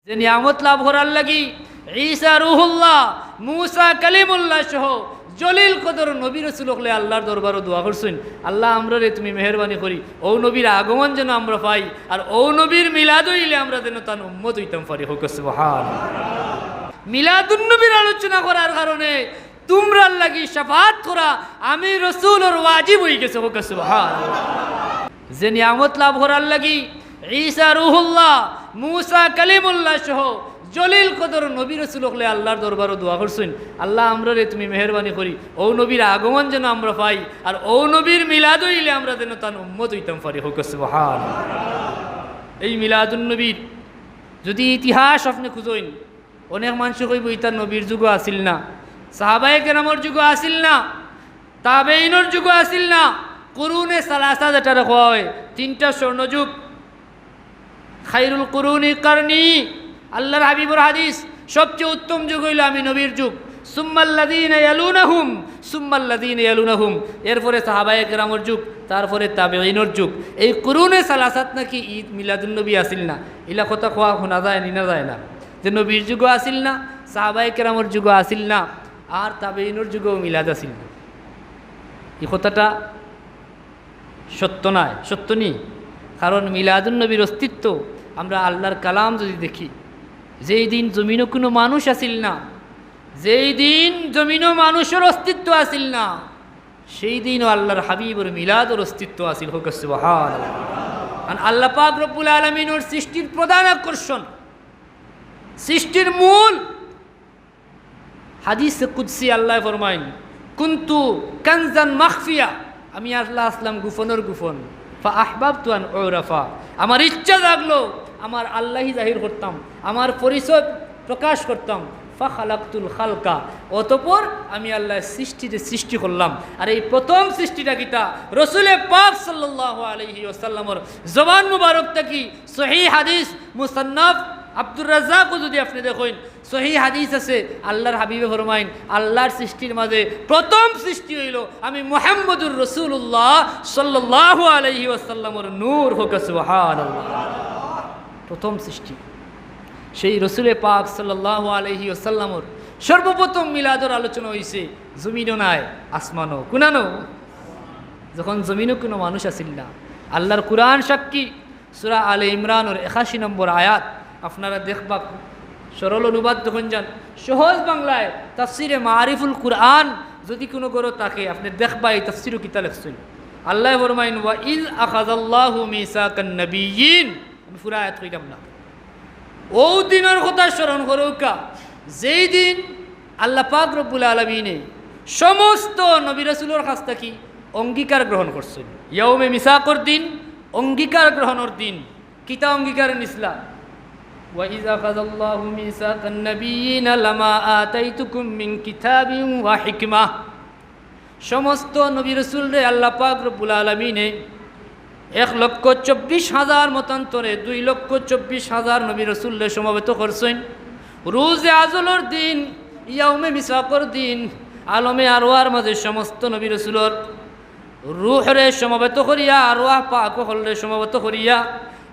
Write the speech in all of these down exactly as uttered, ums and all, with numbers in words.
যে নিয়ামত লাভ করার লাগি ঈসা রুহুল্লাহ, মুসা কালিমুল্লাহ সহ জলিল কদর নবী রসুল অকলে আল্লাহর দরবারো দোয়া করছইন, "আল্লাহ, আমরারে তুমি মেহেরবানি করি, অউ নবীর আগমন যেন আমরা পাই, আর অউ নবীর মিলাদ অইলে আমরা যেন তান উম্মত অইতাম পারি।" কউক্কা সুবহান। মিলাদুন নবীর আলোচনা করার কারণে তুমরার লাগি শাফাআত করা আমি রসুলর ওয়াজিব অইগেছে। কউক্কা সুবহান। যে নিয়ামত লাভ করার লাগি ঈসা রুহুল্লাহ, মুসা কালিমুল্লাহ সহ জলিল কদর নবী রসুল অকলে আল্লাহর দরবারো দোয়া করছইন, "আল্লাহ, আমরারে তুমি মেহেরবানি করি, অউ নবীর আগমন যেন আমরা পাই, আর অউ নবীর মিলাদ অইলে আমরা যেন তান উম্মত অইতাম পারি।" কউক্কা সুবহান। এই মিলাদুন নবীর যদি ইতিহাস আপনে খুঁজইন, অনেক মানষে কইবো, "ইতা নবীর যুগো আছিল না, সাহাবায়ে কেরামর যুগো আছিল না, তাবেঈনর যুগো আছিল না।" কুরুনে সালাসা যেটারে কওয়া অয়, তিনটা স্বর্ণযুগ, খাইরুল কুরুনি কারনি, আল্লাহর হাবিবর হাদিস, "সবচেয়ে উত্তম যুগ অইলো আমি নবীর যুগ, সুম্মাল্লাযীনা ইয়ালুনাহুম, সুম্মাল্লাযীনা ইয়ালুনাহুম, এরপরে সাহাবায়ে কেরামর যুগ, তারপরে তাবেঈনর যুগ।" এই কুরুনে সালাসাত নাকি ঈদ মিলাদুন নবী আছিল না, ইলা কথা কওয়া হুনা যায় নি না যায় না? যে নবীর যুগো আছিল না, সাহাবায়ে কেরামর যুগো আছিল না, আর তাবেঈনর যুগো মিলাদ আছিল না। এই কথাটা সত্য নায়, সত্য নি? কারণ মিলাদুন নবীর অস্তিত্ব আমরা আল্লাহর কালাম যদি দেখি, যেই দিন জমিনো কুনু মানুষ আছিল না, যেই দিন জমিনো মানুষর অস্তিত্ব আছিল না, সেই দিনও আল্লাহর হাবিবর মিলাদর অস্তিত্ব আছিল। কউক্কা সুবহান। কারণ আল্লাহ পাক রব্বুল আলামিনর সৃষ্টির প্রধান আকর্ষণ, সৃষ্টির মূল হাদিসে কুদসি আল্লায় ফরমাইন, "কুনতু কানজান মাখফিয়া", আমি আল্লাহ আছলাম গোপনর গোপন, "ফা আহবাবতু আন উরাফা", আমার ইচ্ছা জাগলো আমার আল্লাহি জাহির করতাম, আমার পরিচয় প্রকাশ করতাম, "ফা খালাকতুল খালকা", অতঃপর আমি আল্লায় সৃষ্টিরে সৃষ্টি করলাম। আর এই প্রথম সৃষ্টিটা কিতা? রসুলে পাক সাল্লাল্লাহু আলাইহি ওয়াসাল্লামর জবান মুবারক থাকি সহিহ হাদিস, মুসান্নাফ আব্দুর রাজ্জাকও যদি আপনে দেখইন, সহিহ হাদিস আছে, আল্লাহর হাবিবে ফরমাইন, আল্লাহর সৃষ্টির মাঝে প্রথম সৃষ্টি অইলো আমি মুহাম্মদুর রাসূলুল্লাহ সাল্লাল্লাহু আলাইহি ওয়াসাল্লামর নূর। কউক্কা সুবহানাল্লাহ। প্রথম সৃষ্টি। সেই রসুলে পাক সাল্লাল্লাহু আলাইহি ওয়াসাল্লামর সর্বপ্রথম মিলাদর আলোচনা অইছে জমিনো নায়, আসমানো। কুনানো? যখন জমিনো কুনু মানুষ আছিল না। আল্লাহর কুরআন সাক্ষী, সূরা আলে ইমরানর একাশি নম্বর আয়াত, আপনারা দেখবা, সরল অনুবাদ তখন যান, সহজ বাংলায় তাফসিরে মারিফুল কুরআন যদি কুনু ঘরো থাকে, আপনে দেখবা এই তাফসিরো কিতা লেখছইন। আল্লায় ফরমাইন, "ওয়া ইয আখাযাল্লাহু মিসাকান নাবিয়্যিন।" আমি পুরা আয়াত কইলাম না। অউ দিনর কথা স্মরণ করউক্কা, যেই দিন আল্লাহ পাক রব্বুল আলামিনে সমস্ত নবী রাসূলর কাছ থাকি অঙ্গীকার গ্রহণ করছইন। ইয়াউমে মিসাকর দিন, অঙ্গীকার গ্রহণর দিন। কিতা অঙ্গীকার নিছলা? "ওয়া ইয আখাযাল্লাহু মিসাকান নাবিয়্যিনা লামা আতাইতুকুম মিন কিতাবিন ওয়া হিকমাহ।" সমস্ত নবী রাসূলরে আল্লাহ পাক রব্বুল আলামিনে এক লক্ষ চব্বিশ হাজার মতান্তরে দুই লক্ষ চব্বিশ হাজার নবী রাসূলরে সমবেত করছইন। রোজে আজলর দিন, ইয়াউমে মিসাকর দিন, আলমে আরওয়ার মাঝে সমস্ত নবী রাসূলর রূহরে সমবেত করিয়া, আরওয়াহ পাক অকলরে সমবেত করিয়া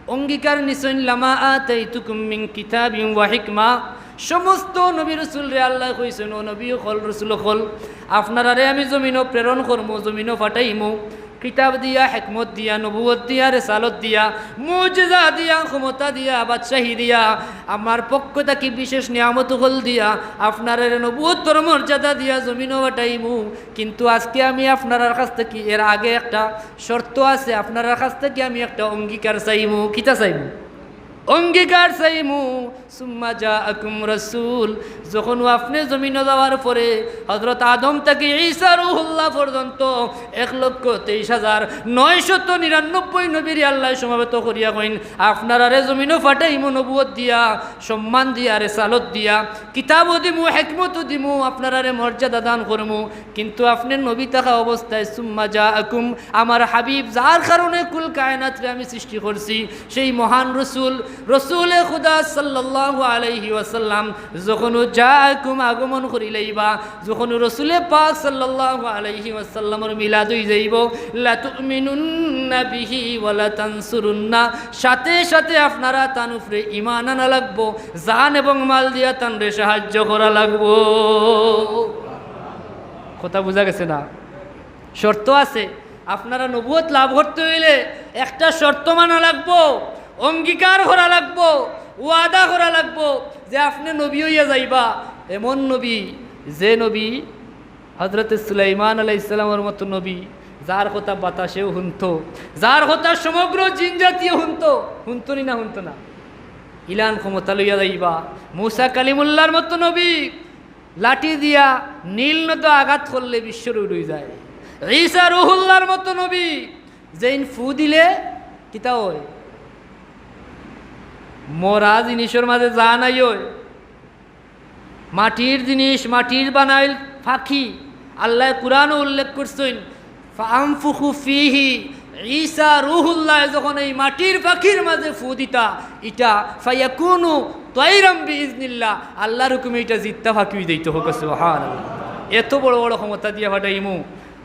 অঙ্গীকার নিছইন, "লামা আতাইতুকুম মিন কিতাবিন ওয়া হিকমা।" সমস্ত নবী রাসূলরে আল্লায় কইছইন, "ও নবী অকল, রাসূল অকল, আপনারারে আমি জমিনো প্রেরণ করমু, জমিনো পাঠাইমু, কিতাব দিয়া, হিকমত দিয়া, নবুয়ত দিয়া, রিসালত দিয়া, মুজিজা দিয়া, ক্ষমতা দিয়া, বাদশাহী দিয়া, আমার পক্ষ থাকি বিশেষ নিয়ামত অকল দিয়া, আপনারারে নবুয়তর মর্যাদা দিয়া জমিনো পাঠাইমু। কিন্তু আজকে আমি আপনারার কাছ থাকি, এর আগে একটা শর্ত আছে, আপনারার কাছ থাকি আমি একটা অঙ্গীকার চাইমু।" কিতা চাইমু? অঙ্গীকার চাইমু। "সুম্মা জাআকুম রাসূল।" যখন আপনে জমিনো যাওয়ার পরে হযরত আদম থাকি ঈসা রুহুল্লাহ পর্যন্ত এক লক্ষ তেইশ হাজার নয়শত নিরানব্বই নবীরে আল্লায় সমবেত করিয়া কইন, "আপনারারে জমিনো পাঠাইমু নবুয়ত দিয়া, সম্মান দিয়া, রিসালত দিয়া, কিতাবও দিমু, হিকমতও দিমু, আপনারারে মর্যাদা দান করমু, কিন্তু আপনে নবী থাকা অবস্থায় সুম্মা জাআকুম, আমার হাবিব যার কারণে কুল কায়নাতরে আমি সৃষ্টি করছি, সেই মহান রসুল, রসুলে খুদা সাল্লাল্লাহু সাল্লাল্লাহু আলাইহি ওয়াসাল্লাম যখন জাআকুম আগমন করিলাইবা, যখন রসুলে পাক সাল্লাল্লাহু আলাইহি ওয়াসাল্লামর মিলাদ অই যাইবো, লাতুমিনুন্না বিহি ওয়া লাতানসুরুন্না, সাথে সাথে আপনারা তান উপরে ঈমান আনা লাগবো, জান এবং মাল দিয়া তানরে সাহায্য করা লাগবো। কথা বুঝা গেছে না? শর্ত আছে। আপনারা নবুয়ত লাভ করতে অইলে একটা শর্ত মানা লাগবো, অঙ্গীকার করা লাগবো, ওয়াদা করা লাগবো যে আপনে নবী অইয়া যাইবা, এমন নবী, যে নবী হজরতে সুলাইমান আলাইহিস সালামর মতো নবী, যার কথা বাতাসেও হুনতো, যার কথা সমগ্র জিনজাতিয়ে হুনতো। হুনতো নি না? হুনতো না? ইলান ক্ষমতা লইয়া যাইবা। মুসা কালিমুল্লাহর মতো নবী, লাঠি দিয়া নীল নদে আঘাত করলে বিশ্ব রুড়ি যায়। ঈসা রুহুল্লাহর মতো নবী, যেইন ফু দিলে কিতা অয়? মরা জিনিসর মাঝে জান আইয়। মাটির জিনিস, মাটির বানাইল পাখি। আল্লায় কুরআনো উল্লেখ করছইন, "ফাআনফুখু ফীহি", ঈসা রুহুল্লায় যখন এই মাটির পাখির মাঝে ফু দিতা, ইটা "ফায়াকুনু তায়রাম বিইজনিল্লাহ", আল্লাহর হুকুমে ইটা জিত্তা পাখি অই যাইতো। কউক্কা সুবহানাল্লাহ। এত বড় বড় ক্ষমতা দিয়া পাঠাইমু।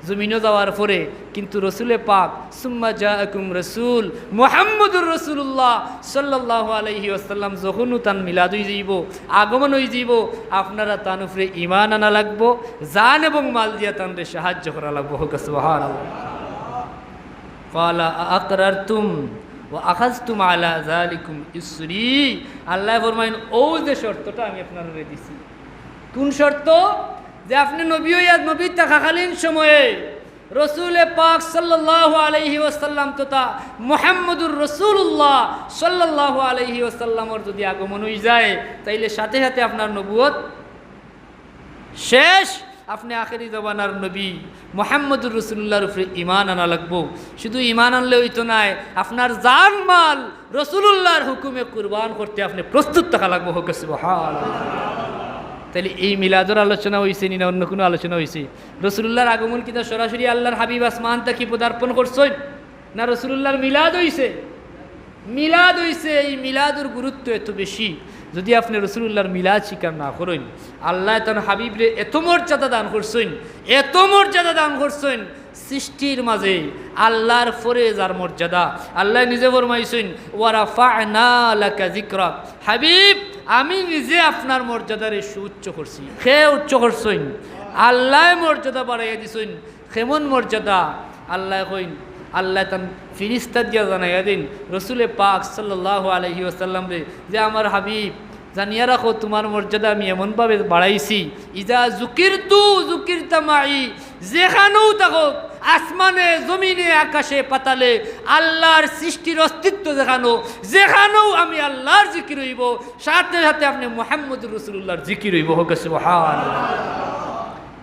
জমিনো যাওয়ার পরে কিন্তু রসুলে পাক, সুম্মা জাআকুম রসুল মুহাম্মদুর রাসূলুল্লাহ সাল্লাল্লাহু আলাইহি ওয়াসাল্লাম, যখনউ তান মিলাদ অই যাইবো, আগমন অই যাইবো, আপনারা তান উপরে ঈমান আনা লাগবো, জান এবং মাল দিয়া তানরে সাহায্য করা লাগবো। কউক্কা সুবহানাল্লাহ। ক্বালা আআকরারতুম ওয়া আখাযতুম আলা যালিকুম ইসরি। আল্লায় ফরমাইন, অউ যে শর্তটা আমি আপনারারে দিছি। কুন শর্ত? যে আপনে নবী অইয়া, নবী থাকাকালীন সময়ে রসুলে পাক সাল্লাল্লাহু আলাইহি ওয়াসাল্লাম তথা মুহাম্মদুর রাসূলুল্লাহ সাল্লাল্লাহু আলাইহি ওয়াসাল্লামর যুদি আগমন অই যায়, তাইলে সাথে সাথে আপনার নবুয়ত শেষ। আপনে আখেরি জমানার নবী মুহাম্মদুর রাসূলুল্লাহর উপরে ঈমান আনা লাগবো। শুধু ঈমান আনলে অইতো নায়, আপনার জান মাল রসুলুল্লাহর হুকুমে কুরবান করতে আপনে প্রস্তুত থাকা লাগবো। কউক্কা সুবহানাল্লাহ। তাইলে এই মিলাদর আলোচনা অইছে নি না অন্য কুনু আলোচনা অইছে? রসুলুল্লাহর আগমন কিতা সরাসরি আল্লাহর হাবিব আসমান থাকি পদার্পণ করছইন, না রসুলুল্লাহর মিলাদ অইছে? মিলাদ অইছে। এই মিলাদর গুরুত্ব এত বেশি, যুদি আপনে রসুলুল্লাহর মিলাদ স্বীকার না করইন, আল্লায় তান হাবিবরে এত মর্যাদা দান করছইন, এত মর্যাদা দান করছইন, সৃষ্টির মাঝে আল্লাহর পরে যার মর্যাদা, আল্লায় নিজে ফরমাইছইন, "ওয়া রাফা'না লাকা যিকরাক।" হাবিব, আমি নিজে আপনার মর্যাদারে সুউচ্চ করছি। কে উচ্চ করছইন? আল্লায় মর্যাদা বাড়াইয়া দিছইন। কেমন মর্যাদা? আল্লায় কইন, আল্লায় তান ফিরিস্তা দিয়া জানাইয়া দেইন রসুলে পাক সাল্লাল্লাহু আলাইহি ওয়াসাল্লামরে যে, "আমার হাবিব, জানিয়া রাখো, তুমার মর্যাদা আমি এমনভাবে বাড়াইছি, ইজা যুকিরতু যুকিরতা মাই, যেখানউ থাকো, আসমানে, জমিনে, আকাশে, পাতালে, আল্লাহর সৃষ্টির অস্তিত্ব যেখানউ, যেখানউ আমি আল্লাহর জিকির অইবো, সাথে সাথে আপনে মুহাম্মদুর রাসূলুল্লাহর জিকির অইবো।" কউক্কা সুবহানাল্লাহ।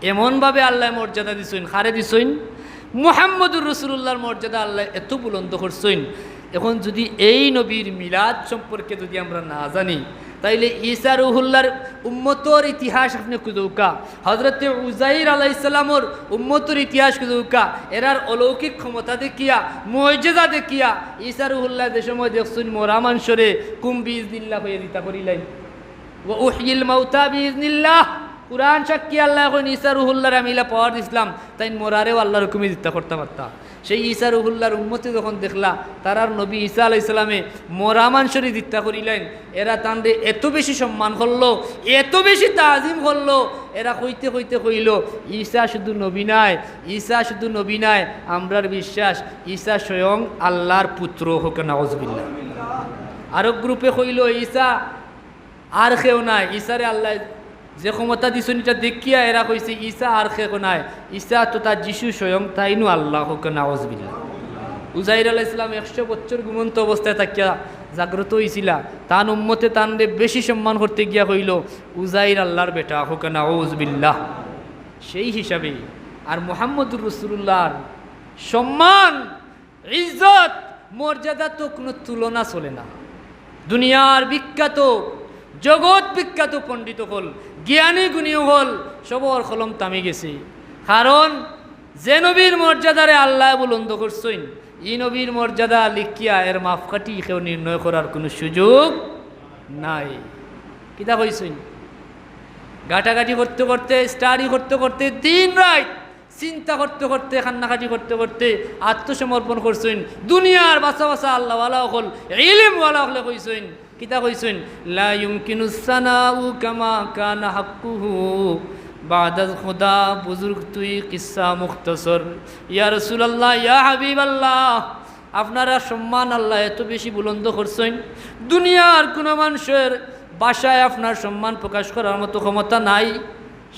এমনভাবে আল্লায় মর্যাদা দিছইন। কারে দিছইন? মুহাম্মদুর রাসূলুল্লাহর মর্যাদা আল্লায় এত বুলন্দ করছইন। এখন যুদি এই নবীর মিলাদ সম্পর্কে যুদি আমরা না জানি, তাইলে ঈসা রুহুল্লাহর উম্মতর ইতিহাস আপনে খুজউক্কা, হজরতে উজাইর আলাইহিস সালামর উম্মতর ইতিহাস খুজউক্কা, এরার অলৌকিক ক্ষমতা দেখিয়া, মুজিজা দেখিয়া, ঈসা রুহুল্লায় যে সময় দেখছইন মরা মানষরে কুম বিইজনিল্লাহ কইয়া জিতা করিলাইন। "ওয়া উহয়িল মাউতা বিইজনিল্লাহ।" কুরআন সাক্ষী, আল্লায় কইন, "ঈসা রুহুল্লাহরে আমি ইলা পাওয়ার দিছলাম, তাইন মরারেও আল্লাহর হুকুমে জিতা করতা পারতা।" সেই ঈসা রুহুল্লাহর উম্মতে যখন দেখলা, তারার নবী ঈসা আলাইহিস সালামে মরা মানষরে জিতা করিলাইন, এরা তানরে এত বেশি সম্মান করলো, এত বেশি তাজিম করলো, এরা কইতে কইতে কইলো, "ঈসা শুধু নবী নায়, ঈসা শুধু নবী নায়, আমরার বিশ্বাস ঈসা স্বয়ং আল্লাহর পুত্র।" কউক্কা নাউজুবিল্লাহ। আরক গ্রুপে কইলো, "ঈসা আর কেউ নায়, ঈসারে আল্লায় যে ক্ষমতা দিছইন ইটা দেখিয়া এরা কইছে ঈসা আর কেউ নায়, ঈসা তথা যিশু স্বয়ং তাইনউ আল্লাহ।" কউক্কা নাউজুবিল্লাহ। উজাইর আলাইহিস সালাম একশো বছর ঘুমন্ত অবস্থায় থাকিয়া জাগ্রত অইছিলা, তান উম্মতে তানরে বেশি সম্মান করতে গিয়া কইলো, "উজাইর আল্লাহর বেটা।" কউক্কা নাউজুবিল্লাহ। সেই হিসাবে আর মুহাম্মদুর রাসূলুল্লাহর সম্মান, ইজ্জত, মর্যাদা তো কুনু তুলনা চলে না। দুনিয়ার বিখ্যাত, জগৎ বিখ্যাত পণ্ডিত অকল, জ্ঞানী গুণী অকল, সবর কলম থামি গেছে। কারণ যে নবীর মর্যাদারে আল্লায় বুলন্দ করছইন, ই নবীর মর্যাদা লিখিয়া এর মাপকাঠি কেউ নির্ণয় করার কুনু সুযোগ নাই। কিতা কইছইন? ঘাটাঘাটি করতে করতে, স্টাডি করতে করতে, দিন রাইত চিন্তা করতে করতে, কান্নাকাটি করতে করতে আত্মসমর্পণ করছইন। দুনিয়ার বাছা বাছা আল্লাহওয়ালা অকল, ইলিমওয়ালা অকলে কইছইন, কিতা কইছইন? লা ইউমকিনুস সানাউ কামা কানা হাক্কুহু বাদাল খুদা, বুজুর্গ তুই কিসসা মুখতসর। ইয়া রাসূলুল্লাহ, ইয়া হাবিবাল্লাহ, আপনারার সম্মান আল্লায় এত বেশি বুলন্দ করছইন, দুনিয়ার কুনু মানষর ভাষায় আপনার সম্মান প্রকাশ করার মতো ক্ষমতা নাই।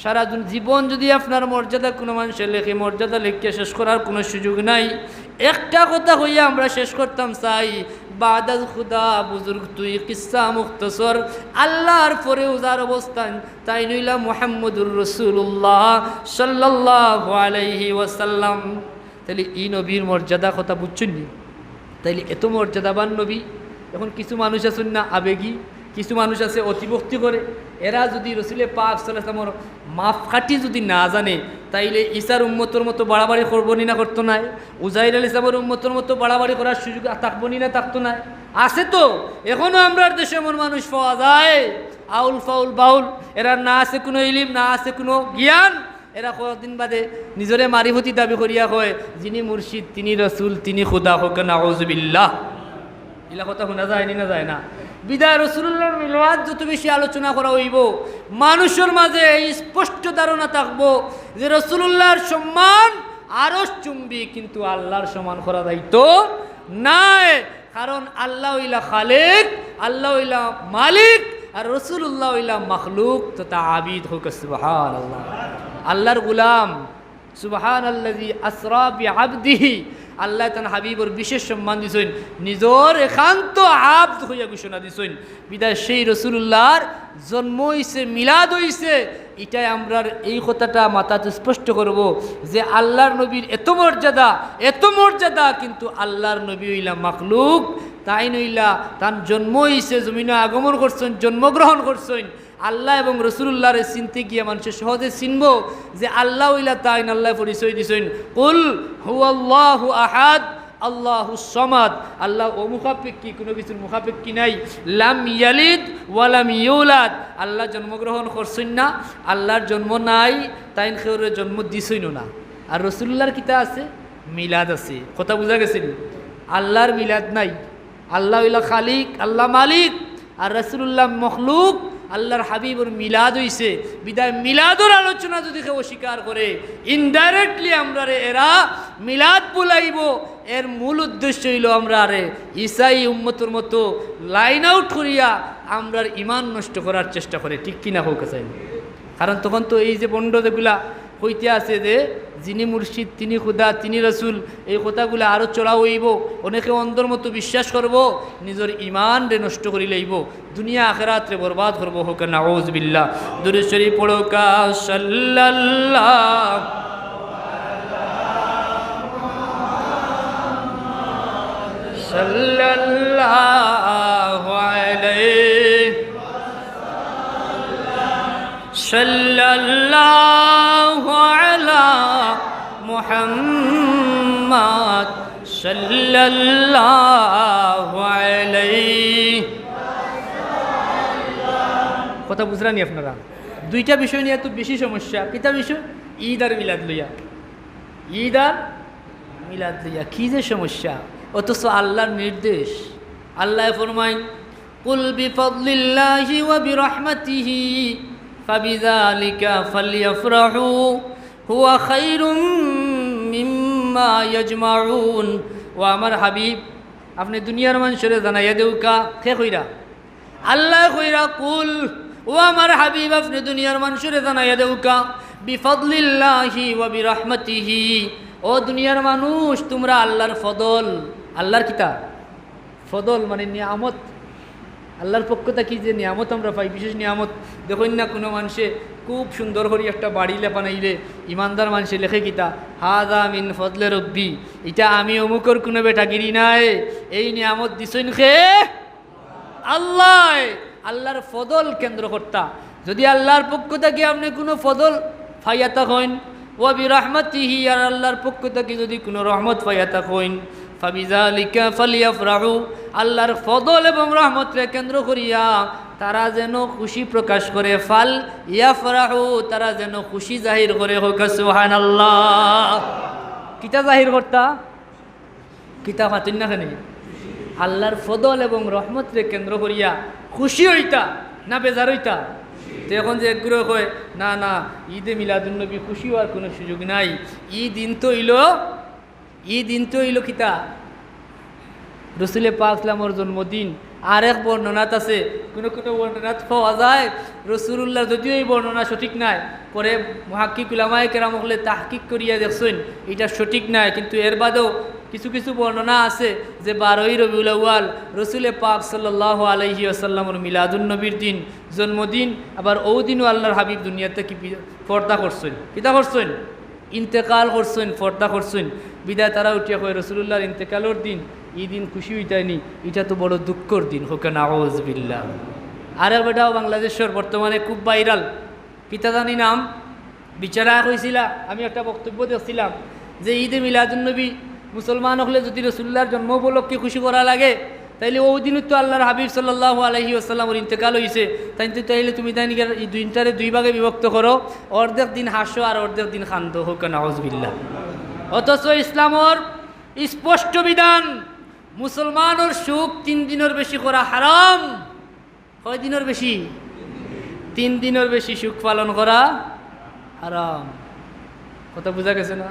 সারা দুন-, জীবন যুদি আপনার মর্যাদা কুনু মানষে লেখে, মর্যাদা লেখিয়া শেষ করার কুনু সুযোগ নাই। একটা কথা কইয়া আমরা শেষ করতাম চাই, বাদাল খুদা বুজুর্গ তুই কিসসা মুখতসর, আল্লার পরেও যার অবস্থান, তাইন অইলা মুহাম্মদুর রাসূলুল্লাহ সাল্লাল্লাহু আলাইহি ওয়াসাল্লাম। তাইলে ই নবীর মর্যাদা কথা বুঝছইন নি? তাইলে এত মর্যাদাবান নবী। এখন কিছু মানুষ আছইন না আবেগী, কিছু মানুষ আছে অতিভক্তি করে। এরা যুদি রসুলে পাক সাল্লাল্লাহু আলাইহি ওয়াসাল্লামর মাপকাঠি যুদি না জানে, তাইলে ঈসার উম্মতর মতো বাড়াবাড়ি করবো নি না করতো নায়? উজাইর আলাইহিস সালামর উম্মতর মতো বাড়াবাড়ি করার সুযোগ থাকবো নি না থাকতো নায়? আছে তো, এখনো আমরার দেশে এমন মানুষ পাওয়া যায়, আউল ফাউল বাউল, এরার না আছে কুনু ইলিম, না আছে কুনু জ্ঞান, এরা কয়দিন বাদে নিজরে মারিফতি দাবি করিয়া কয়, "যিনি মুর্শিদ, তিনি রসুল, তিনি খুদা", কউক্কা নাউজুবিল্লাহ। ইলা কথা হুনা যায় নি না যায় না? বিদায় রসুলুল্লাহর মিলাদ যত বেশি আলোচনা করা অইবো, মানুষর মাঝে এই স্পষ্ট ধারণা থাকবো যে রসুলুল্লাহর সম্মান আরশ চুম্বি, কিন্তু আল্লার সমান করা যাইতো নায়। কারণ আল্লাহ অইলা খালিক, আল্লাহ অইলা মালিক, আর রসুলুল্লাহ অইলা মখলুক তথা আবিদ। কউক্কা সুবহানাল্লাহ। আল্লার গুলাম, সুবহানাল্লাযী আসরা বিআবদিহি, আল্লায় তান হাবিবর বিশেষ সম্মান দিছইন, নিজর একান্ত আবদ কইয়া ঘোষণা দিছইন। বিদায় সেই রসুলুল্লাহর জন্ম অইছে, মিলাদ অইছে, ইটায় আমরার এই কথাটা মাথাত স্পষ্ট করবো যে আল্লার নবীর এত মর্যাদা, এত মর্যাদা, কিন্তু আল্লার নবী অইলা মখলুক, তাইন অইলা তান জন্ম অইছে, জমিনো আগমন করছইন, জন্মগ্রহণ করছইন। আল্লাহ এবং রসুলুল্লাহরে চিনতে গিয়া মানষে সহজে চিনবো যে আল্লাহ অইলা তাইন, আল্লায় পরিচয় দিছইন, "কুল হুয়াল্লাহু আহাদ, আল্লাহুস সামাদ।" আল্লাহ অমুখাপেক্ষী, কুনু কিছুর মুখাপেক্ষী নাই। "লাম ইয়ালিদ ওয়া লাম ইউলাদ।" আল্লাহ জন্মগ্রহণ করছইন না, আল্লার জন্ম নাই, তাইন কেউরে জন্ম দিছইনও না। আর রসুলুল্লাহর কিতা আছে? মিলাদ আছে। কথা বুঝা গেছে নি? আল্লার মিলাদ নাই। আল্লাহ অইলা খালিক, আল্লাহ মালিক, আর রাসূলুল্লাহ মখলুক, আল্লাহর হাবিবর মিলাদ অইছে। বিদায় মিলাদর আলোচনা যুদি কেউ অস্বীকার করে, indirectly আমরারে এরা মিলাদ ভুলাইবো। এর মূল উদ্দেশ্য অইলো আমরারে ইসাই উম্মতর মতো line out করিয়া আমরার ইমান নষ্ট করার চেষ্টা করে, ঠিক কি না কউক্কা চাইন? কারণ তখন তো এই যে ভণ্ড যেগুলা কইতে আছে যে যিনি মুর্শিদ, তিনি খুদা, তিনি রসুল, এই কথাগুলা আরো চড়া অইবো। অনেকে অন্ধর মতো বিশ্বাস করবো, নিজর ইমানরে নষ্ট করি লাইবো, দুনিয়া আখেরাতরে বরবাদ করবো। কউক্কা নাউজুবিল্লাহ। দুরূদ শরীফ পড়উক্কা। সাল্লাল্লাহ, সাল্লাল্লাহু আলাইহি সাল্লাল্লাহু আলা মুহাম্মাদ সাল্লাল্লাহু আলাইহি। কথা বুঝরা নি আপনারা? দুইটা বিষয় নিয়া তো বেশি সমস্যা। কিতা বিষয়? ঈদ আর মিলাদ লইয়া। ঈদ আর মিলাদ লইয়া কি যে সমস্যা, অথচ আল্লাহর নির্দেশ। আল্লায় ফরমাইন, "কুল বিফাদলিল্লাহি ওয়া বিরাহমাতিহি ফাবিযালিকা ফালইয়াফরাহু হুয়া খায়রুম মিম্মা ইয়াজমাউন।" ও আমার হাবিব, আপনে দুনিয়ার মানষরে জানাইয়া দেউক্কা, কে কইরা? আল্লায় কইরা, "কুল", ও আমার হাবিব, আপনে দুনিয়ার মানষরে জানাইয়া দেউক্কা, "বিফাদলিল্লাহি ওয়া বিরাহমাতিহি", ও দুনিয়ার মানুষ, তুমরা আল্লাহর ফদল, আল্লাহর কিতা? ফদল মানে নিয়ামত, আল্লাহর পক্ষ থাকি যে নিয়ামত আমরা পাই, বিশেষ নিয়ামত। দেখইন না, কুনু মানষে খুব সুন্দর করি একটা বাড়ি লে বানাইলে, ইমানদার মানষে লেখে কিতা, "হাযা মিন ফদলি রব্বি", ইটা আমি অমুকর কুনু বেটাগিরি নায়, এই নিয়ামত দিছইন কে? আল্লায়। আল্লাহর ফদল কেন্দ্র কর্তা। যুদি আল্লাহর পক্ষ থাকি আপনে কুনু ফদল পাইয়া থাকইন, ওয়া বিরাহমাতিহি, আর আল্লাহর পক্ষ থাকি যুদি কুনু রহমত পাইয়া থাকইন, ফাবিযালিকা ফালইয়াফরাহু, আল্লাহর ফদল এবং রহমতরে কেন্দ্র করিয়া তারা যেন খুশি প্রকাশ করে, ফাল ইয়াফরাহু, তারা যেন খুশি জাহির করে। কউক্কা সুবহানাল্লাহ। কিতা জাহির করতা? কিতা মাতইন না কেনে? আল্লাহর ফজল এবং রহমতরে কেন্দ্র করিয়া খুশি অইতা না বেজার অইতা? তো এখন যে একগুরে কয়, "না, না, ঈদে মিলাদুন্নবী খুশি অওয়ার কুনু সুযোগ নাই।" ই দিন তো অইলো, ই দিন তো অইলো কিতা? রসুলে পাক ইসলামর জন্মদিন। আরেক বর্ণনাত আছে, কুনু কুনু বর্ণনাত পাওয়া যায় রসুলুল্লাহর, যদিও ই বর্ণনা সঠিক নায়, পরে মুহাক্কিক উলামায়ে কেরাম অকলে তাহকিক করিয়া দেখছইন ইটা সঠিক নায়, কিন্তু এর বাদেও কিছু কিছু বর্ণনা আছে যে বারোই রবিউল আউয়াল রসুলে পাক সাল্লাল্লাহু আলাইহি ওয়াসাল্লামর মিলাদুন নবীর দিন, জন্মদিন, আবার অউ দিনও আল্লাহর হাবিব দুনিয়া থাকি বি-, পর্দা করছইন। কিতা করছইন? ইন্তেকাল করছইন, পর্দা করছইন। বিদায় তারা উঠিয়া কয়, "রসুলুল্লাহর ইন্তেকালর দিন, ই দিন খুশি অইতায়নি, ইটা তো বড় দুঃখর দিন।" কউক্কা নাউজুবিল্লাহ। আরেক বেটাও বাংলাদেশর বর্তমানে খুব ভাইরাল, কিতা জানি নাম, বিচারা কইছিলা, আমি একটা বক্তব্য দেখছিলাম যে ঈদে মিলাদুন্নবী মুসলমান অকলে যদি রসুলুল্লাহর জন্ম উপলক্ষে খুশি করা লাগে, তাইলে অউ দিনও তো আল্লাহর হাবিব সাল্লাল্লাহু আলাইহি ওয়াসাল্লামর ইন্তেকাল অইছে। তাইন তো, তাইলে তুমি তাইন ই দিনটারে দুই ভাগে বিভক্ত করো, অর্ধেক দিন হাসো আর অর্ধেক দিন কান্দো। কউক্কা নাউজুবিল্লাহ। অথচ ইসলামর স্পষ্ট বিধান, মুসলমানর শোক তিন দিনর বেশি করা হারাম। কয় দিনর বেশি? তিন দিনর বেশি শোক পালন করা হারাম। কথা বুঝা গেছে না?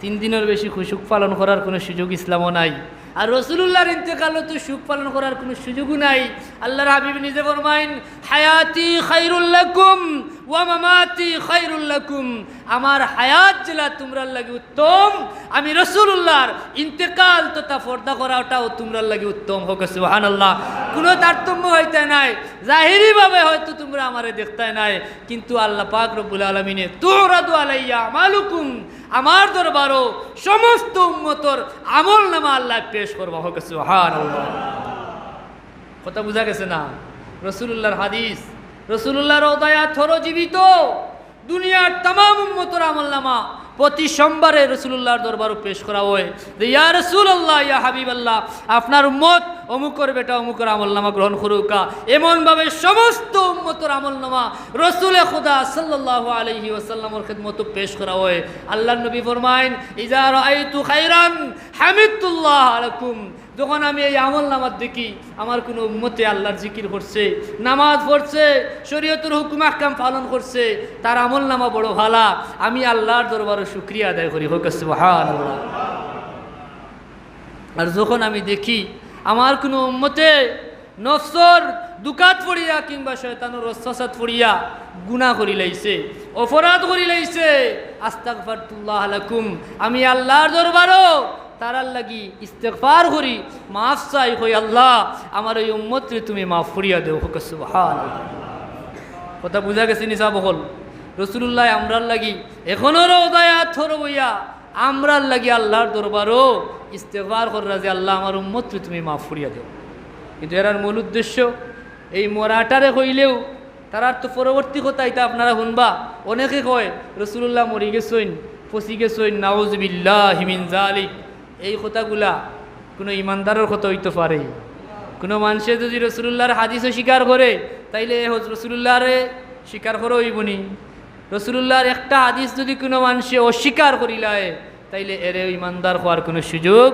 তিন দিনর বেশি শোক পালন করার কুনু সুযোগ ইসলামো নাই। আর রসুলুল্লাহর ইন্তেকালো তো শোক পালন করার কুনু সুযোগও নাই। আল্লাহর হাবিব নিজে ফরমাইন, "হায়াতি খায়রুল লাকুম ওয়া মামাতি খায়রুল লাকুম।" আমার হায়াত যেলা তুমরার লাগি উত্তম, আমি রসুলুল্লাহর ইন্তেকাল তথা পর্দা করাটাও তুমরার লাগি উত্তম। কউক্কা সুবহানাল্লাহ। কুনু তারতম্য অইতা নায়। জাহিরিভাবে হয়তো তুমরা আমারে দেখতায় নায়, কিন্তু আল্লাহ পাক রব্বুল আলামিনে, "তুরাদু আলাইয়া আমালুকুম", আমার দরবারো সমস্ত উম্মতর আমলনামা আল্লায় পেশ করবা। কউক্কা সুবহানাল্লাহ। কথা বুঝা গেছে না? রসুলুল্লাহর হাদিস, রসুলুল্লাহর রওজায়ে আতহরো জীবিত, দুনিয়ার তামাম উম্মতর আমলনামা প্রতি সোমবারে রসুলুল্লাহর দরবারো পেশ করা অয় যে, "ইয়া রাসূলুল্লাহ, ইয়া হাবিবাল্লাহ, আপনার উম্মত অমুকর বেটা অমুকর আমলনামা গ্রহণ করউক্কা।" এমনভাবে সমস্ত উম্মতর আমলনামা রসুলে খুদা সাল্লাল্লাহু আলাইহি ওয়াসাল্লামর খেদমতো পেশ করা অয়। আল্লাহর নবী ফরমাইন, "ইজা রাআইতু খায়রান হামিদতুল্লাহ লাকুম।" যখন আমি এই আমলনামাত দেখি, আমার কুনু উম্মতে আল্লাহর জিকির করছে, নামাজ পড়ছে, শরীয়তর হুকুম আহকাম পালন করছে, তার আমলনামা বড় ভালা, আমি আল্লাহর দরবারো শুকরিয়া আদায় করি। কউক্কা সুবহানাল্লাহ। আর যখন আমি দেখি আমার কুনু উম্মতে নফসর ধুকাত পড়িয়া কিংবা শয়তানর ওয়াসওয়াসাত পড়িয়া গুনাহ করিলাইছে, অপরাধ করিলাইছে, আস্তাগফারতুল্লাহ লাকুম, আমি আল্লাহর দরবারো তারার লাগি ইস্তেগফার করি, মাফ চাই, কই, "আল্লাহ, আমার ওই উম্মতরে তুমি মাফ করিয়া দেও।" কউক্কা সুবহানাল্লাহ। কথা বুঝা গেছে নি সাব অকল? রসুলুল্লাহ আমরার লাগি এখনো রওজায়ে আতহরো বইয়া আমরার লাগি আল্লাহর দরবারো ইস্তেগফার কররা যে, "আল্লাহ, আমার উম্মতরে তুমি মাফ করিয়া দেও।" কিন্তু এরার মূল উদ্দেশ্য, এই মরাটারে কইলেও তারার তো পরবর্তী কথা ইতা আপনারা হুনবা। অনেকে কয়, "রসুলুল্লাহ মরি গেছইন, পচি গেছইন, নাউজুবিল্লাহি মিন জালিক।" এই কথাগুলা কুনু ইমানদারর কথা অইতো পারে? কুনু মানষে যুদি রসুলুল্লাহর হাদিস অস্বীকার করে, তাইলে এ হজ-, রসুলুল্লাহরে স্বীকার করা অইবো নি? রসুলুল্লাহর একটা হাদিস যুদি কুনু মানষে অস্বীকার করিলায়, তাইলে এরে ইমানদার কওয়ার কুনু সুযোগ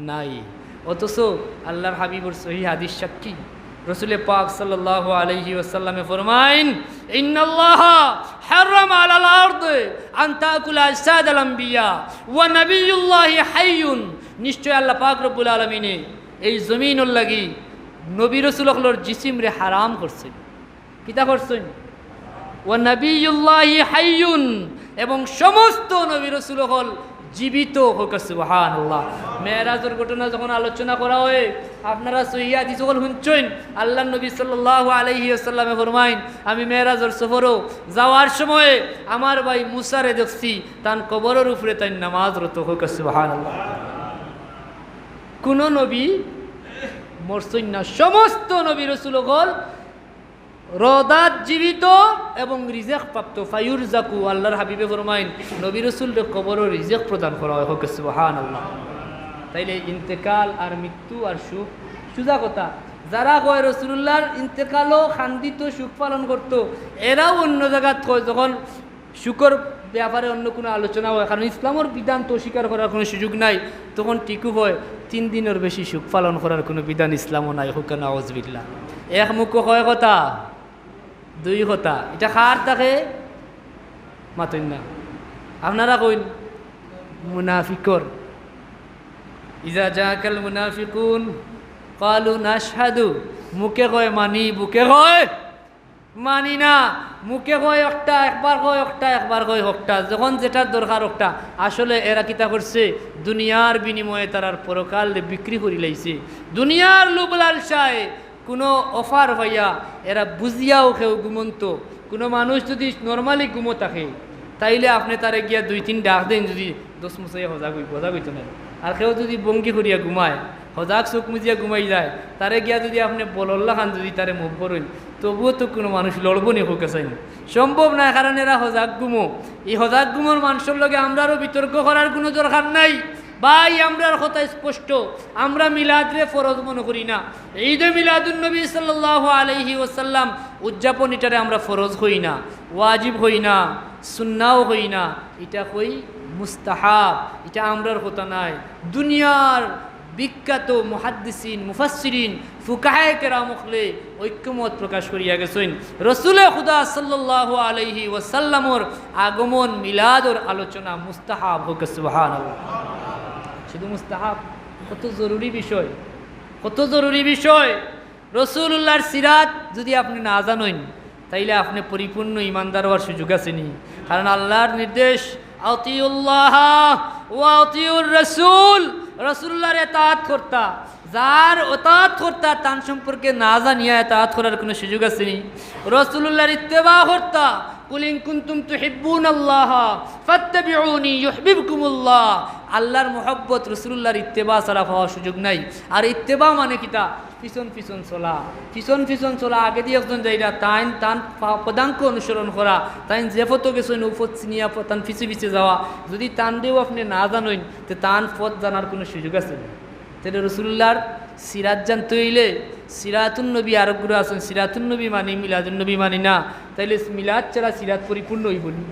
নাই। অথচ আল্লাহর হাবিবর সহিহ হাদিস সাক্ষী, রসুলে পাক সাল্লাল্লাহু আলাইহি ওয়াসাল্লামে ফরমাইন, "ইন্নাল্লাহা হারামা আলাল আরদে আন তাকুলা আজসাদাল আম্বিয়া ওয়া নাবিয়ুল্লাহি হাইয়ুন।" নিশ্চয় আল্লাহ পাক রব্বুল আলামিনে এই জমিনর লাগি নবী রসুল অকলর জিসিমরে হারাম করছইন। কিতা করছইন? "ওয়া নাবিয়ুল্লাহি হাইয়ুন", এবং সমস্ত নবী রসুল অকল জীবিত। কউক্কা সুবহানাল্লাহ। মেরাজর ঘটনা যখন আলোচনা করা অয়, আপনারা সহিহ হাদিস অকল হুনছইন, আল্লাহর নবী সাল্লাল্লাহু আলাইহি ওয়াসাল্লামে ফরমাইন, "আমি মেরাজর সফরো যাওয়ার সময় আমার ভাই মুসারে দেখছি, তান কবরর উপরে তাইন নামাজরত।" কউক্কা সুবহানাল্লাহ। কুনু নবী মরছইন না, সমস্ত নবী রসুল অকল রওজাত জীবিত এবং রিজেক প্রাপ্ত, ফায়ুরজাকু, আল্লাহর হাবিবে ফরমাইন, নবী রসুলরে কবরো রিজেক প্রদান করা অয়। কউক্কা সুবহানাল্লাহ। তাইলে ইন্তেকাল আর মৃত্যু আর শোক সুজা কথা। যারা কয় রসুলুল্লাহর ইন্তেকালও কান্দিত, শোক পালন করতো, এরাও অন্য জাগাত কয়, যখন শোকর ব্যাপারে অন্য কুনু আলোচনা অয়, কারণ ইসলামর বিধান তো অস্বীকার করার কুনু সুযোগ নাই, তখন ঠিকউ অয়, তিন দিনর বেশি শোক পালন করার কুনু বিধান ইসলামো নাই। কউক্কা নাউজুবিল্লাহ। এক মুখো কয় কথা, দুই কথা, ইটা কার থাকে? মাতইন না। আপনারা কইন, মুনাফিকর। ইজা জাকাল মুনাফিকুন ক্বালু নাশহাদু। মুখে কয় মানি, বুকে কয় মানি না। মুখে কয় একটা, একবার কয় একটা, একবার কয় একটা। যখন যেটার দরকার একটা। আসলে এরা কিতা করছে? দুনিয়ার বিনিময়ে তারার পরকালরে বিক্রি করিলাইছে। দুনিয়ার লোভ লালসায় কুনু offer পাইয়া এরা বুঝিয়াও কেউ ঘুমন্ত। কুনু মানুষ যুদি normally ঘুমো থাকে, তাইলে আপনে তারে গিয়া দুই তিন ডাক দেইন, যুদি দোষ মুছাইয়া হজাগ অইবো, হজাগ অইতো নায়। আর কেউ যুদি ভঙ্গি করিয়া ঘুমায়, হজাগ চউখ মুজিয়া ঘুমাই যায়, তারে গিয়া যুদি আপনে বলর লাখান যুদি তারে মুখ ভরইন, তবুও তো কুনু মানুষ লড়বো নি, কউক্কা চাইন। সম্ভব নায়, কারণ এরা হজাগ ঘুমো। ই হজাগ ঘুমর মানষর লগে আমরারও বিতর্ক করার কুনু দরকার নাই। ভাই, আমরার কথা স্পষ্ট, আমরা মিলাদরে ফরজ মনো করি না। ঈদে মিলাদুন নবী সাল্লাল্লাহু আলাইহি ওয়াসাল্লাম উদযাপন ইটারে আমরা ফরজ কই না, ওয়াজিব কই না, সুন্নাও কই না, ইটা কই মুস্তাহাব। ইটা আমরার কথা নায়, দুনিয়ার বিখ্যাত মুহাদ্দিসিন, মুফাসসিরিন, ফুকাহায়ে কেরাম অকলে ঐক্যমত প্রকাশ করিয়া গেছইন। রসুলে খুদা সাল্লাল্লাহু আলাইহি ওয়াসাল্লামর আগমন, মিলাদর আলোচনা মুস্তাহাব। কউক্কা সুবহানাল্লাহ। শুধু মুস্তাহাব, কত জরুরি বিষয়, কত জরুরি বিষয়। রসুলুল্লাহর সিরাত যুদি আপনে না জানইন, তাইলে আপনে পরিপূর্ণ ইমানদার অওয়ার সুযোগ আছে নি? কারণ আল্লাহর নির্দেশ, আতিউল্লাহ ওয়া আতিউর রাসূল, রসুলুল্লাহর এতাআত করতা। যার এতাআত করতা, তান সম্পর্কে না জানিয়া এতাআত করার কুনু সুযোগ আছে নি? রসুলুল্লাহর ইত্তেবা করতা। কুল ইন কুনতুম তুহিব্বুনাল্লাহ ফাত্তাবিউনি ইউহবিবকুমুল্লাহ। আল্লাহর মহব্বত রসুলুল্লাহর ইত্তেবা ছাড়া পাওয়ার সুযোগ নাই। আর ইত্তেবা মানে কিতা? পিছন পিছন চলা, পিছন পিছন চলা, আগেদি একজন যাইরা, তাইন তান পা-, পদাঙ্ক অনুসরণ করা, তাইন যে পথো গেছইন, অউ পথ চিনিয়া প-, তান পিছে পিছে যাওয়া। যুদি তানরেও আপনে না জানইন, তে তান পথ জানার কুনু সুযোগ আছে নি? তাইলে রসুলুল্লাহর সিরাত জানতে অইলে, সিরাতুন নবী আরোগ্য আছইন, সিরাতুন নবী মানি, মিলাদুন নবী মানি না, তাইলে মিলাদ ছাড়া সিরাত পরিপূর্ণ অইবো নি?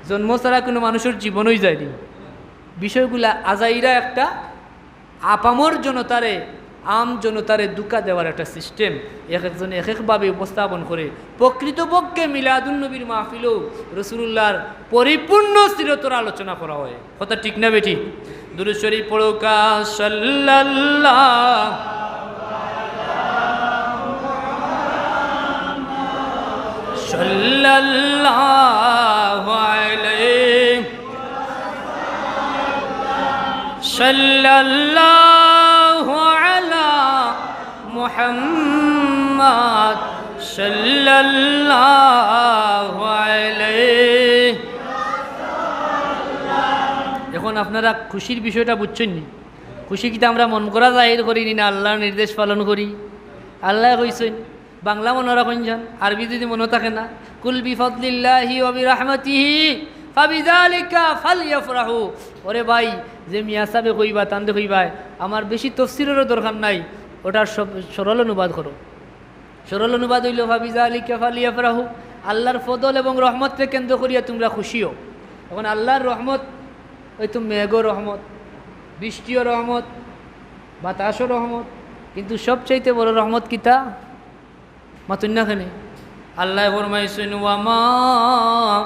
জন্ম ছাড়া কুনু মানুষর জীবন অই যায় নি? বিষয়গুলা আজাইরা একটা আপামর জনতারে, আম জনতারে ধোঁকা দেওয়ার একটা system এক একজনে এক একভাবে উপস্থাপন করে। প্রকৃতপক্ষে মিলাদুন নবীর মাহফিলও রসুলুল্লাহর পরিপূর্ণ সিরতর আলোচনা করা অয়। কথা ঠিক না বেঠিক? দুরূদ শরীফ পড়উক্কা, সাল্লাল্লাহু, সাল্লাল্লাহু আলাইহি সাল্লাল্লাহু আলা মুহাম্মাদ সাল্লাল্লাহু আলাইহি। এখন আপনারা খুশির বিষয়টা বুঝছইন নি? খুশি কিতা আমরা মনগড়া জাহির করি নি, না আল্লাহর নির্দেশ পালন করি? আল্লায় কইছইন, বাংলা মনো রাখইন যান, আরবি যুদি মনো থাকে না, কুল বিফাদলিল্লাহি ওয়া বিরাহমাতিহি ফাবিযালিকা ফালইয়াফরাহু। ওরে ভাই, যে মিয়া সাবে কইবা, তানরে কইবায়, আমার বেশি তফসিররও দরকার নাই, ওটার সব সরল অনুবাদ করো। সরল অনুবাদ অইলো, ফাবিযালিকা ফালইয়াফরাহু, আল্লাহর ফদল এবং রহমতরে কেন্দ্র করিয়া তুমরা খুশি অও। এখন আল্লাহর রহমত, অউ তো মেঘও রহমত, বৃষ্টিও রহমত, বাতাসও রহমত, কিন্তু সবচাইতে বড় রহমত কিতা? মাতইন না কেনে? আল্লায় ফরমাইছইন, "ওয়া মা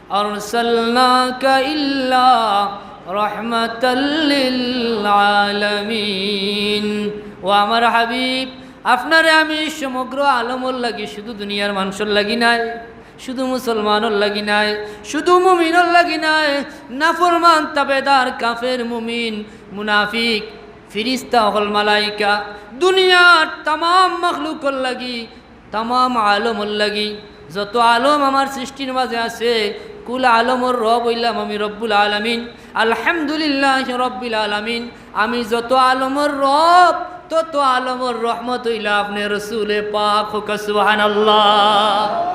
আরসালনাকা ইল্লা রাহমাতাল লিল আলামিন।" ও আমার হাবিব, আপনারে আমি সমগ্র আলমর লাগি, শুধু দুনিয়ার মানষর লাগি নায়, শুধু মুসলমানর লাগি নায়, শুধু মুমিনর লাগি নায়, নাফরমান, তাবেদার, কাফের, মুমিন, মুনাফিক, ফিরিস্তা অকল, মালাইকা, দুনিয়ার তামাম মখলুকর লাগি, তামাম আলমর লাগি, যত আলম আমার সৃষ্টির মাঝে আছে, কুল আলমর রব অইলাম আমি রব্বুল আলামিন, আলহামদুলিল্লাহি রাব্বিল আলামিন। আমি যত আলমর রব, তত আলমর রহমত অইলা আপনে রসুলে পাক। কউক্কা সুবহানাল্লাহ।